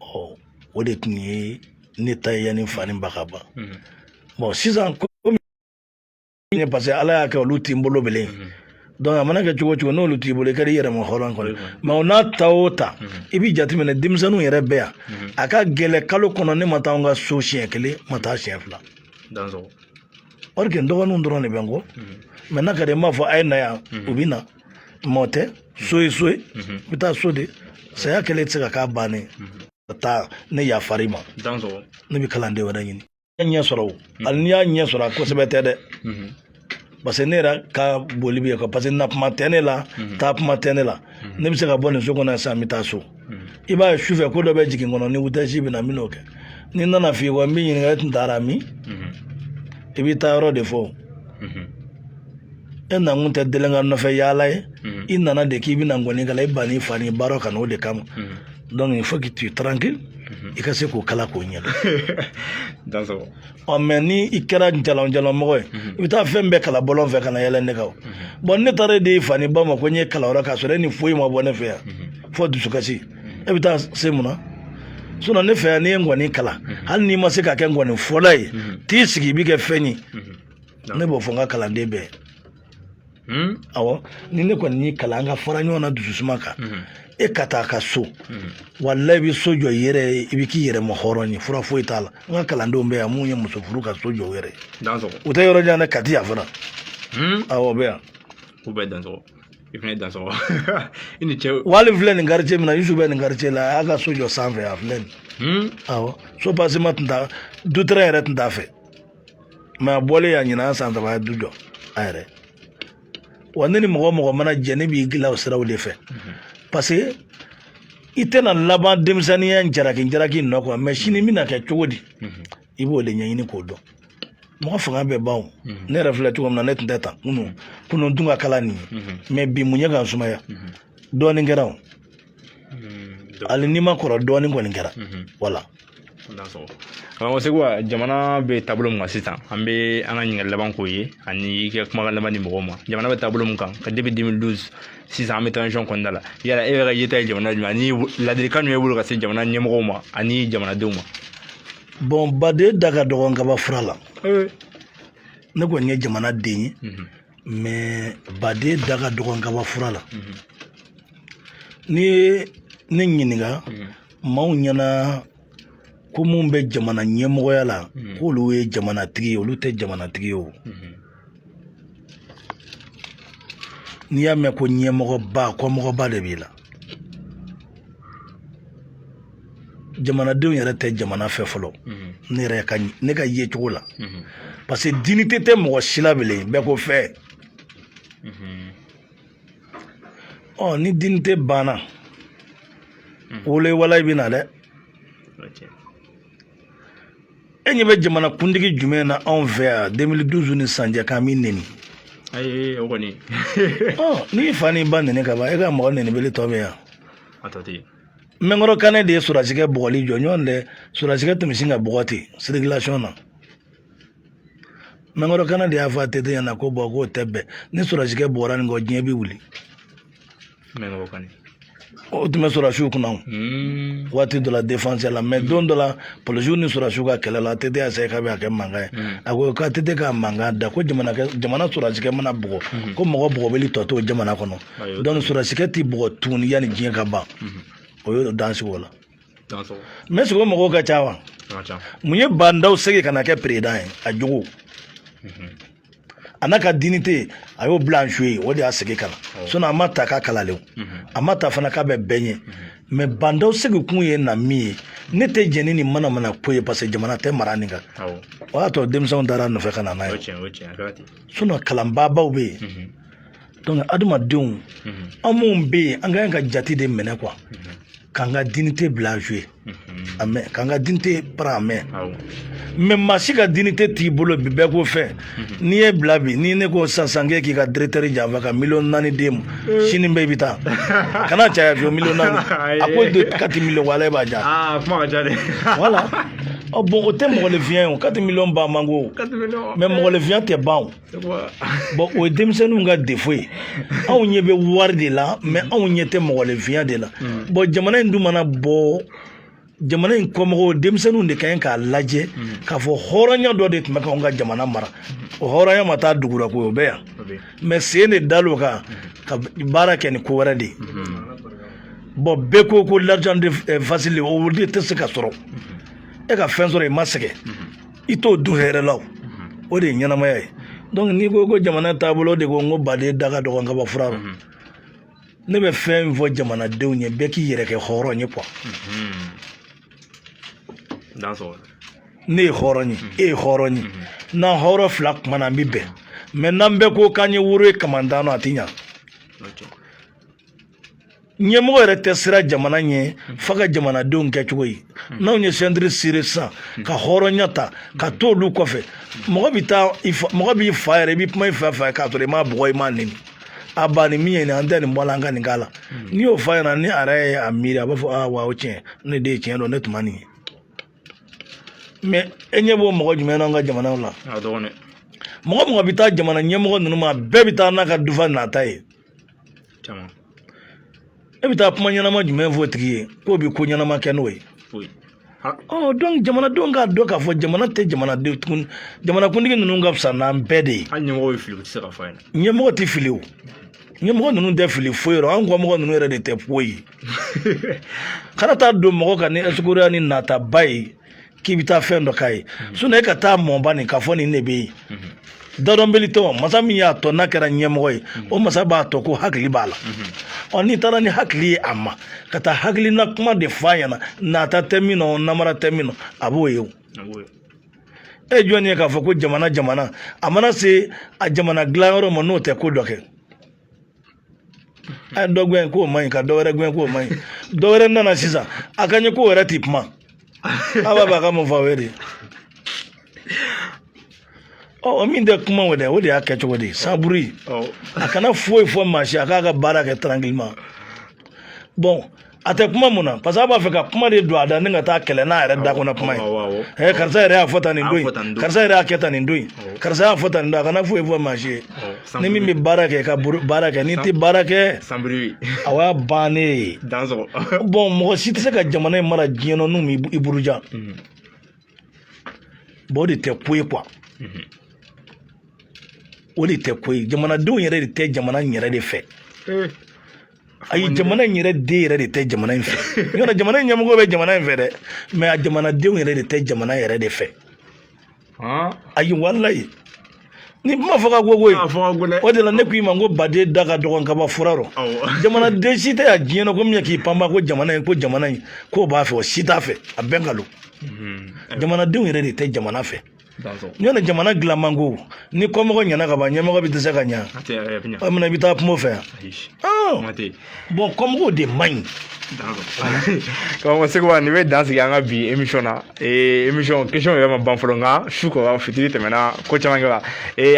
Ɔ, o de tun ye ne ta ye yanni fa ni ba ka ban. Bon, sisan komi parce que Ala y'a kɛ olu t'i bolo bilen, donc a mana kɛ cogo o cogo, n'olu t'i bolo, i kɛra i yɛrɛ ma hɔrɔn kɔni. Mais o n'a ta o ta, i b'i jateminɛ, denmisɛnninw yɛrɛ bɛ yan, a ka gɛlɛ kalo kɔnɔ ne ma taa n ka so siɲɛ kelen, ma taa siɲɛ fila. Or que n dɔgɔninw dɔrɔn de bɛ n kɔ. Mais n'a ka di n b'a fɔ a ye na yan, u bɛ na. Mais o tɛ so ye, so ye, i bɛ taa so de. Saya kɛlen tɛ se ka k'a bannen. Taa, ne yafar'i ma, ne bɛ kalanden wɛrɛ ɲini. Ɲɛ sɔrɔ o, hali n'i y'a ɲɛ sɔrɔ, a kosɛbɛ tɛ dɛ, parce que ne yɛrɛ ka boli bɛ yen, parce que na kuma tɛ ne la, taa kuma tɛ ne la. Ne bɛ se ka bɔ nin so kɔnɔ sisan, n bɛ taa so. I b'a ye, sufɛ ko dɔ bɛ jigin kɔnɔ, ni wutɛsi bɛ na, n bɛ n'o kɛ. Ni n nana f'i ye, n b'i ɲininka, e tun taara min? I b'i taa yɔrɔ de fɔ. E nakun tɛ délinquant nɔfɛ yaala ye, i nana de k'i bɛna ngɔni kala, i ba n'i fa n'i baara ka n'o de kama. Donc il faut que tu es tranquille, i ka se k'o kala k'o ɲɛdɔn. Ɔ, mais ni i kɛra jalɔn jalɔn mɔgɔ ye, i bɛ taa fɛn bɛɛ kala bɔlɔn fɛ ka na yɛlɛ ne kan. Bon, ne taara e de i fa ni ba ma ko n ye kalan wɛrɛ k'a sɔrɔ e ni foyi ma bɔ ne fɛ yan fo dusukasi, e bɛ taa se mun na? Sinon ne fɛ yan, n'i ye ngɔni kalan, hali n'i ma se ka kɛ ngɔni fɔla ye, t'i sigi i bɛ kɛ fɛn ye. Ne b'o fɔ n ka kalanden bɛɛ ye. Awɔ, ni ne kɔni y'i kalan, an ka fara ɲɔgɔn na dususuma kan, e ka taa ka so, walayi, i bɛ so jɔ i yɛrɛ ye, i bɛ k'i yɛrɛ ma hɔrɔn ye, fura foyi t'a la. N ka kalandenw bɛ yan mun ye muso furu ka so jɔ u yɛrɛ ye. U tɛ yɔrɔ jan dɛ, Kati yan fana. Awɔ, o bɛ yan. U bɛɛ dansɔgɔ, i fana dansɔgɔ, i ni cɛ. Wali filɛ nin quartier min na, Yusu bɛ nin quartier la, a y'a ka so jɔ sanfɛ, a filɛ nin. Awɔ, soubassement tun t'a, dutɛrɛn yɛrɛ tun t'a fɛ, mais a bɔlen yan ɲinan san 3, a ye du jɔ a yɛrɛ. Wa ne ni mɔgɔ o mɔgɔ mana jɛ, ne b'i dilan o siraw de fɛ, parce que i tɛna laban denmisɛnninya jalaki jalaki nɔ kɔ, mais sini bɛna kɛ cogo di, i b'o de ɲɛɲini k'o dɔn. Mɔgɔ fanga bɛ ban o. Ne yɛrɛ filɛ cogo min na, ne tun tɛ tan kunun kunun dun ka kala nin ye, mais bi mun ye ka n sumaya? Dɔɔnin kɛra o, hali n'i ma kɔrɔ, dɔɔnin kɔni kɛra, wala. Karamɔgɔ Sekuba, jamana bɛ taabolo min kan sisan, an bɛ an ka ɲininkali laban k'o ye ani i ka kumakan laban di mɔgɔw ma. Jamana bɛ taabolo min kan ka depuis 2012, sisan an bɛ transition kɔnɔna la, yala e yɛrɛ ka yeta ye jamana jumɛn ani ladilikan jumɛn b'i bolo ka se jamana ɲɛmɔgɔw ma ani jamanadenw ma? Bon, baden da ka dɔgɔn kaba fura la. Ne kɔni ye jamana den ye, mais baden da ka dɔgɔn kaba fura la. N'i ye ne ɲininka, maaw ɲɛna ko mun bɛ jamana ɲɛmɔgɔya la, k'olu ye jamanatigi ye, olu tɛ jamanatigi ye o. N'i y'a mɛn ko ɲɛmɔgɔba, kɔmɔgɔba de b'i la. Jamanadenw yɛrɛ tɛ jamana fɛ fɔlɔ, ne yɛrɛ ka ne ka yecogo la, parce que dignité tɛ mɔgɔ si la bilen, bɛɛ ko fɛ. Ɔ, ni dignité banna, wolo wala i bɛ na dɛ. E ɲɛ bɛ jamana kuntigi jumɛn na anw fɛ yan 2012 ni sisan cɛ k'an b'i neni? Ayi, o kɔni. Ɔ, n'i fa n'i ba neni ka ban, e ka mɔgɔ nenibele tɔ bɛ yan. A tɔ tɛ yen. Mɛnkɔrɔ Kanɛ de ye sɔrɔdasikɛ bugɔli jɔ ɲɔgɔn dɛ. Sɔrɔdasikɛ tun bɛ sin ka bugɔ ten circulation na. Mɛnkɔrɔ Kanɛ de y'a fɔ ATT ɲɛna ko bon, k'o tɛ bɛn, ni sɔrɔdasikɛ bugɔra nin kɔ, diɲɛ bɛ wuli. Mɛnkɔrɔ Kanɛ. O tun bɛ sɔrɔdasiw kunna waati dɔ la, défense la, mais don dɔ la, polisiw ni sɔrɔdasiw ka kɛlɛ la, ATT y'a k'a bɛ kɛ mankan ye. A ko k'ATT ka mankan da, ko jamana sɔrɔdasikɛ mana bugɔ, ko mɔgɔ bugɔbali tɔ t'o jamana kɔnɔ. Donc sɔrɔdasikɛ tɛ bugɔ tuguni yanni diɲɛ ka ban. O y'o dan sigi o la. Mais sigi o mɔgɔw ka ca wa? Mun ye Ba Ndaw segin ka na kɛ président ye? A jogo a n'a ka dignité, a y'o bila en jeu, o de y'a segin ka na. Sinon a ma ta k'a kalalen, a ma ta fana k'a bɛ bɛɛ ɲɛ. Mais Ba Ndaw segin kun ye na min ye, ne tɛ jɛn ni nin manamana ko ye, parce que jamana tɛ mara nin kan. O y'a to denmisɛnw taara a nɔfɛ ka na n'a ye. Sinon kalanbaabaw bɛ yen. Donc adamadenw, an minnu bɛ yen, an ka kan ka jate de minɛ quoi, k'an ka dignité bila en jeu, a mɛn, k'an ka dignité prendre en main. Mais maa si ka dignité t'i bolo bi, bɛɛ ko fɛn. N'i ye bila bi, ni ne ko sisan k'e k'i ka directeur janfa ka miliyɔn 4 d'e ma, sini bɛɛ i bɛ taa. Kana caya fiyewu, miliyɔn 4, a ko de 4 miliyɔn, wala e b'a ja. Kuma ka ca dɛ. Voilà. Ɔ bon, o tɛ mɔgɔninfinya ye o. 4 miliyɔn ban man go, mais mɔgɔninfinya tɛ ban o. Bon, o ye denmisɛnninw ka défaut ye. Anw ɲɛ bɛ wari de la, mais anw ɲɛ tɛ mɔgɔninfinya de la. Bon, jamana in dun mana bɔ, jamana in kɔmɔgɔw, denmisɛnninw de ka ɲi k'a lajɛ k'a fɔ hɔrɔnya dɔ de tun bɛ k'anw ka jamana mara. O hɔrɔnya ma taa dugura ko, o bɛ yan, mais sen de dal'o kan ka baara kɛ ni ko wɛrɛ de ye. Bon, bɛɛ ko ko l'argent de facile, o de tɛ se ka sɔrɔ. E ka fɛn sɔrɔ, i ma sɛgɛn, i t'o dun hɛrɛ la, o de ye ɲɛnamaya ye. Donc n'i ko ko jamana taabolo de ko, n ko baden da ka dɔgɔn kaba fura la. Ne bɛ fɛn fɔ jamanadenw ye, bɛɛ k'i yɛrɛ kɛ hɔrɔn ye quoi. Ne ye hɔrɔn ye, e ye hɔrɔn ye, n'an hɔrɔn fila kumana, an bɛ bɛn. Mais n'an bɛɛ ko k'an ye woro ye kamantan na, a ti ɲa. Ɲɛmɔgɔ yɛrɛ tɛ siran jamana ɲɛ f'a ka jamanadenw kɛcogo ye. N'anw ye ceinture serré sisan ka hɔrɔnya ta ka to olu kɔfɛ, mɔgɔ bɛ taa i fa, mɔgɔ b'i fa yɛrɛ, i bɛ kuma i fa fɛ k'a sɔrɔ i m'a bugɔ, i m'a neni. A ba, nin min ye nin, an tɛ nin bɔ a la, an ka nin k'a la. N'i y'o f'a ɲɛna, ni a yɛrɛ ye a miiri, a b'a fɔ: aa wa, o tiɲɛ, ne de ye tiɲɛ dɔn, ne tun ma nin ye. Mais e ɲɛ b'o mɔgɔ jumɛn na an ka jamanaw la? A dɔgɔn dɛ. Mɔgɔ mɔgɔ bɛ taa jamana ɲɛmɔgɔ ninnu ma, bɛɛ bɛ taa n'a ka dufa nata ye. Caman. E bɛ taa kuma ɲɛnama jumɛn fɔ o tigi ye k'o bɛ ko ɲɛnama kɛ n'o ye? Foyi. Ɔ, donc jamanadenw k'a dɔn k'a fɔ jamana tɛ jamanadenw tuguni. Jamanakuntigi ninnu ka fisa n'an bɛɛ de ye. Hali ɲɛmɔgɔ bɛ fili, u tɛ se ka fɔ a ɲɛna. Ɲɛmɔgɔ tɛ fili o, ɲɛmɔgɔ ninnu tɛ fili foyi yɔrɔ. An kɔmɔgɔ ninnu yɛrɛ de tɛ foyi ye. Kana taa don mɔgɔ kan ni escroquerie ni nataba ye k'i bɛ taa fɛn dɔ k'a ye. Sinon e ka taa mɔba nin k'a fɔ nin de bɛ yen, dadɔnbeli tɛ. O masa min y'a tɔ n'a kɛra ɲɛmɔgɔ ye, o masa b'a tɔ ko hakili b'a la. Ɔ, n'i taara ni hakili ye a ma, ka taa hakilina kuma de f'a ɲɛna, nata tɛ min nɔ, namara tɛ min nɔ, a b'o ye o. A b'o ye. E ye jɔn ye k'a fɔ ko jamana, jamana a mana se a jamana dilanyɔrɔ ma, n'o tɛ ko dɔ kɛ? A ye dɔ gɛn k'o man ɲi, ka dɔ wɛrɛ gɛn k'o man ɲi, dɔ wɛrɛ nana sisan, a ka ɲɛ k'o yɛrɛ t'i kuma, a b'a fɔ a ka mun fɔ aw ye de? Ɔ, o min tɛ kuma o dɛ, o de y'a kɛ cogo di saburi. A kana foyi fɔ maa si, a k'a ka baara kɛ tranquillement. Bon, a tɛ kuma mun na? Parce que a b'a fɛ ka kuma de don a da ni ka taa kɛlɛ n'a yɛrɛ da kɔnɔ kuma ye. Ɛ, karisa yɛrɛ y'a fɔ tan nin don in, karisa yɛrɛ y'a kɛ tan nin don in, karisa y'a fɔ tan nin don. A kana foyi fɔ maa si ye. Ni min bɛ baara kɛ, i ka baara kɛ. N'i tɛ baara kɛ, a y'a bannen ye. Bon, mɔgɔ si tɛ se ka jamana in mara diɲɛ nɔ n'u m'i buruja. Bon, o de tɛ ko ye quoi, o de tɛ ko ye. Jamanadenw yɛrɛ de tɛ jamana in yɛrɛ de fɛ. Ayi, jamana in yɛrɛ den yɛrɛ de tɛ jamana in fɛ. Yɔrɔ jamana in ɲɛmɔgɔ bɛ jamana in fɛ dɛ, mais a jamanadenw yɛrɛ de tɛ jamana yɛrɛ de fɛ. Ayi, walayi, ni kuma fɔ ka go koyi. O de la ne ko i ma ko baden da ka dɔgɔn kaba fura rɔ. Jamanaden si tɛ yan diɲɛ na ko min ye k'i panpa ko jamana in, ko jamana in k'o b'a fɛ. O si t'a fɛ, a bɛɛ nkalon. Jamanadenw yɛrɛ de tɛ jamana fɛ. Ɲɔn jamana dilan man go. Ni kɔmɔgɔ ɲɛna ka ban, ɲɛmɔgɔ bɛ dɛsɛ ka ɲa. O minɛ, i bɛ taa kungo fɛ yan. Bon, kɔmɔgɔw de man ɲi. Karamɔgɔ Seguba, nin bɛ dan sigi an ka bi émission na. Émission question yɛrɛ ma ban fɔlɔ, nka su kɔrɔ, fitiri tɛmɛna, ko caman kɛra.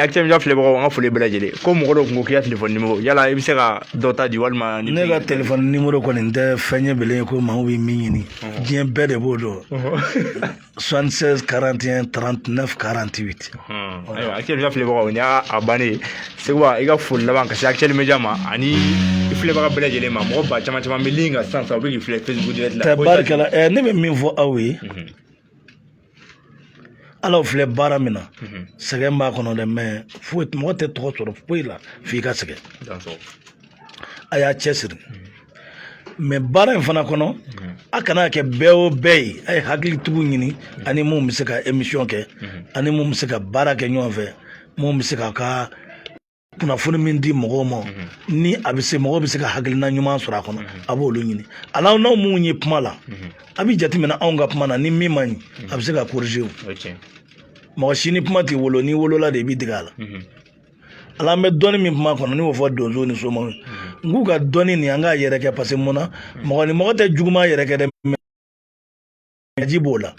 Actuel Media filɛbagaw, an ka foli bɛɛ lajɛlen. Ko mɔgɔ dɔw kun ko k'i ka téléphone numéro, yala i bɛ se ka dɔ ta di walima? Ne ka téléphone numéro kɔni tɛ fɛn ye bilen ko maaw bɛ min ɲini, diɲɛ bɛɛ de b'o dɔn: 76 41 39 48. Ayiwa, Actuel Media filɛbagaw, nin y'a a bannen ye. Seguba, i ka foli laban ka se Actuel Media ma ani i filɛbaga bɛɛ lajɛlen ma. Mɔgɔ ba caman caman bɛ ligne kan sisan sisan, u bɛ k'i filɛ Facebook direct la. Tabarikala. Ne bɛ min fɔ aw ye, ala filɛ baara min na, sɛgɛn b'a kɔnɔ dɛ, mais foyi, mɔgɔ tɛ tɔgɔ sɔrɔ foyi la f'i ka sɛgɛn. A y'a cɛsiri, mais baara in fana kɔnɔ, a kana kɛ bɛɛ o bɛɛ ye. A ye hakilitigiw ɲini ani mun bɛ se ka émission kɛ, ani mun bɛ se ka baara kɛ ɲɔgɔn fɛ, mun bɛ se k'a ka kunnafoni min di mɔgɔw ma, ni a bɛ se mɔgɔw bɛ se ka hakilina ɲuman sɔrɔ a kɔnɔ, a b'olu ɲini. A n'aw n'aw mun ye kuma la, a bɛ jateminɛ anw ka kuma na, ni min man ɲi, a bɛ se ka corriger. O mɔgɔ si ni kuma t'i wolo, n'i wolola de i b'i dege a la. Ala, an bɛ dɔnni min kuma kɔnɔ, ne y'o fɔ donso ni somaw ye, n k'u ka dɔnni nin, an k'a yɛrɛ kɛ, parce que mun na, mɔgɔ ni mɔgɔ tɛ juguman yɛrɛ kɛ dɛ, ji b'o la.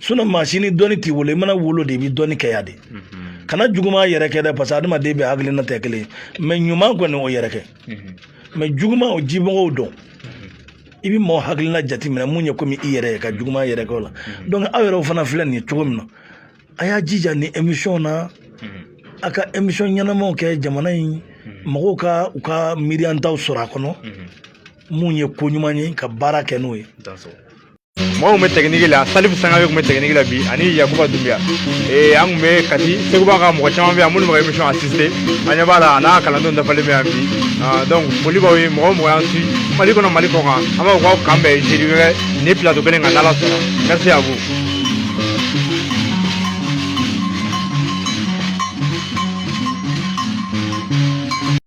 Sinon maa si ni dɔnni t'i wolo, i mana wolo de i bɛ dɔnni kɛ yan de. Kana juguman yɛrɛ kɛ dɛ, parce que adamaden bɛ hakilina tɛ kelen ye. Mais ɲuman kɔni, o yɛrɛ kɛ, mais juguman, o jimɔgɔw dɔn. I bɛ mɔgɔ hakilina jateminɛ mun ye komi i yɛrɛ ye, ka juguman yɛrɛ kɛ o la. Donc aw yɛrɛw fana filɛ nin ye cogo min na, a y'a jija ni émission na, a ka émission ɲɛnamaw kɛ, jamana in mɔgɔw ka u ka miiriyantaw sɔrɔ a kɔnɔ, mun ye ko ɲuman ye, ka baara kɛ n'o ye. Mɔgɔw bɛ technique la, Salifu Sangare tun bɛ technique la bi, ani Yakuba Dunbiya. An tun bɛ Kati. Seguba ka mɔgɔ caman bɛ yan minnu bɛ ka émission assister, an ɲɛ b'a la, a n'a kalandenw dafalen bɛ yan bi. Donc foli b'aw ye, mɔgɔ o mɔgɔ y'an suit Mali kɔnɔ, Mali kɔ kan, an b'a fɔ k'aw kan bɛn jeudi wɛrɛ ni plateau kelen kan, n'Ala sɔnna. Merci à vous.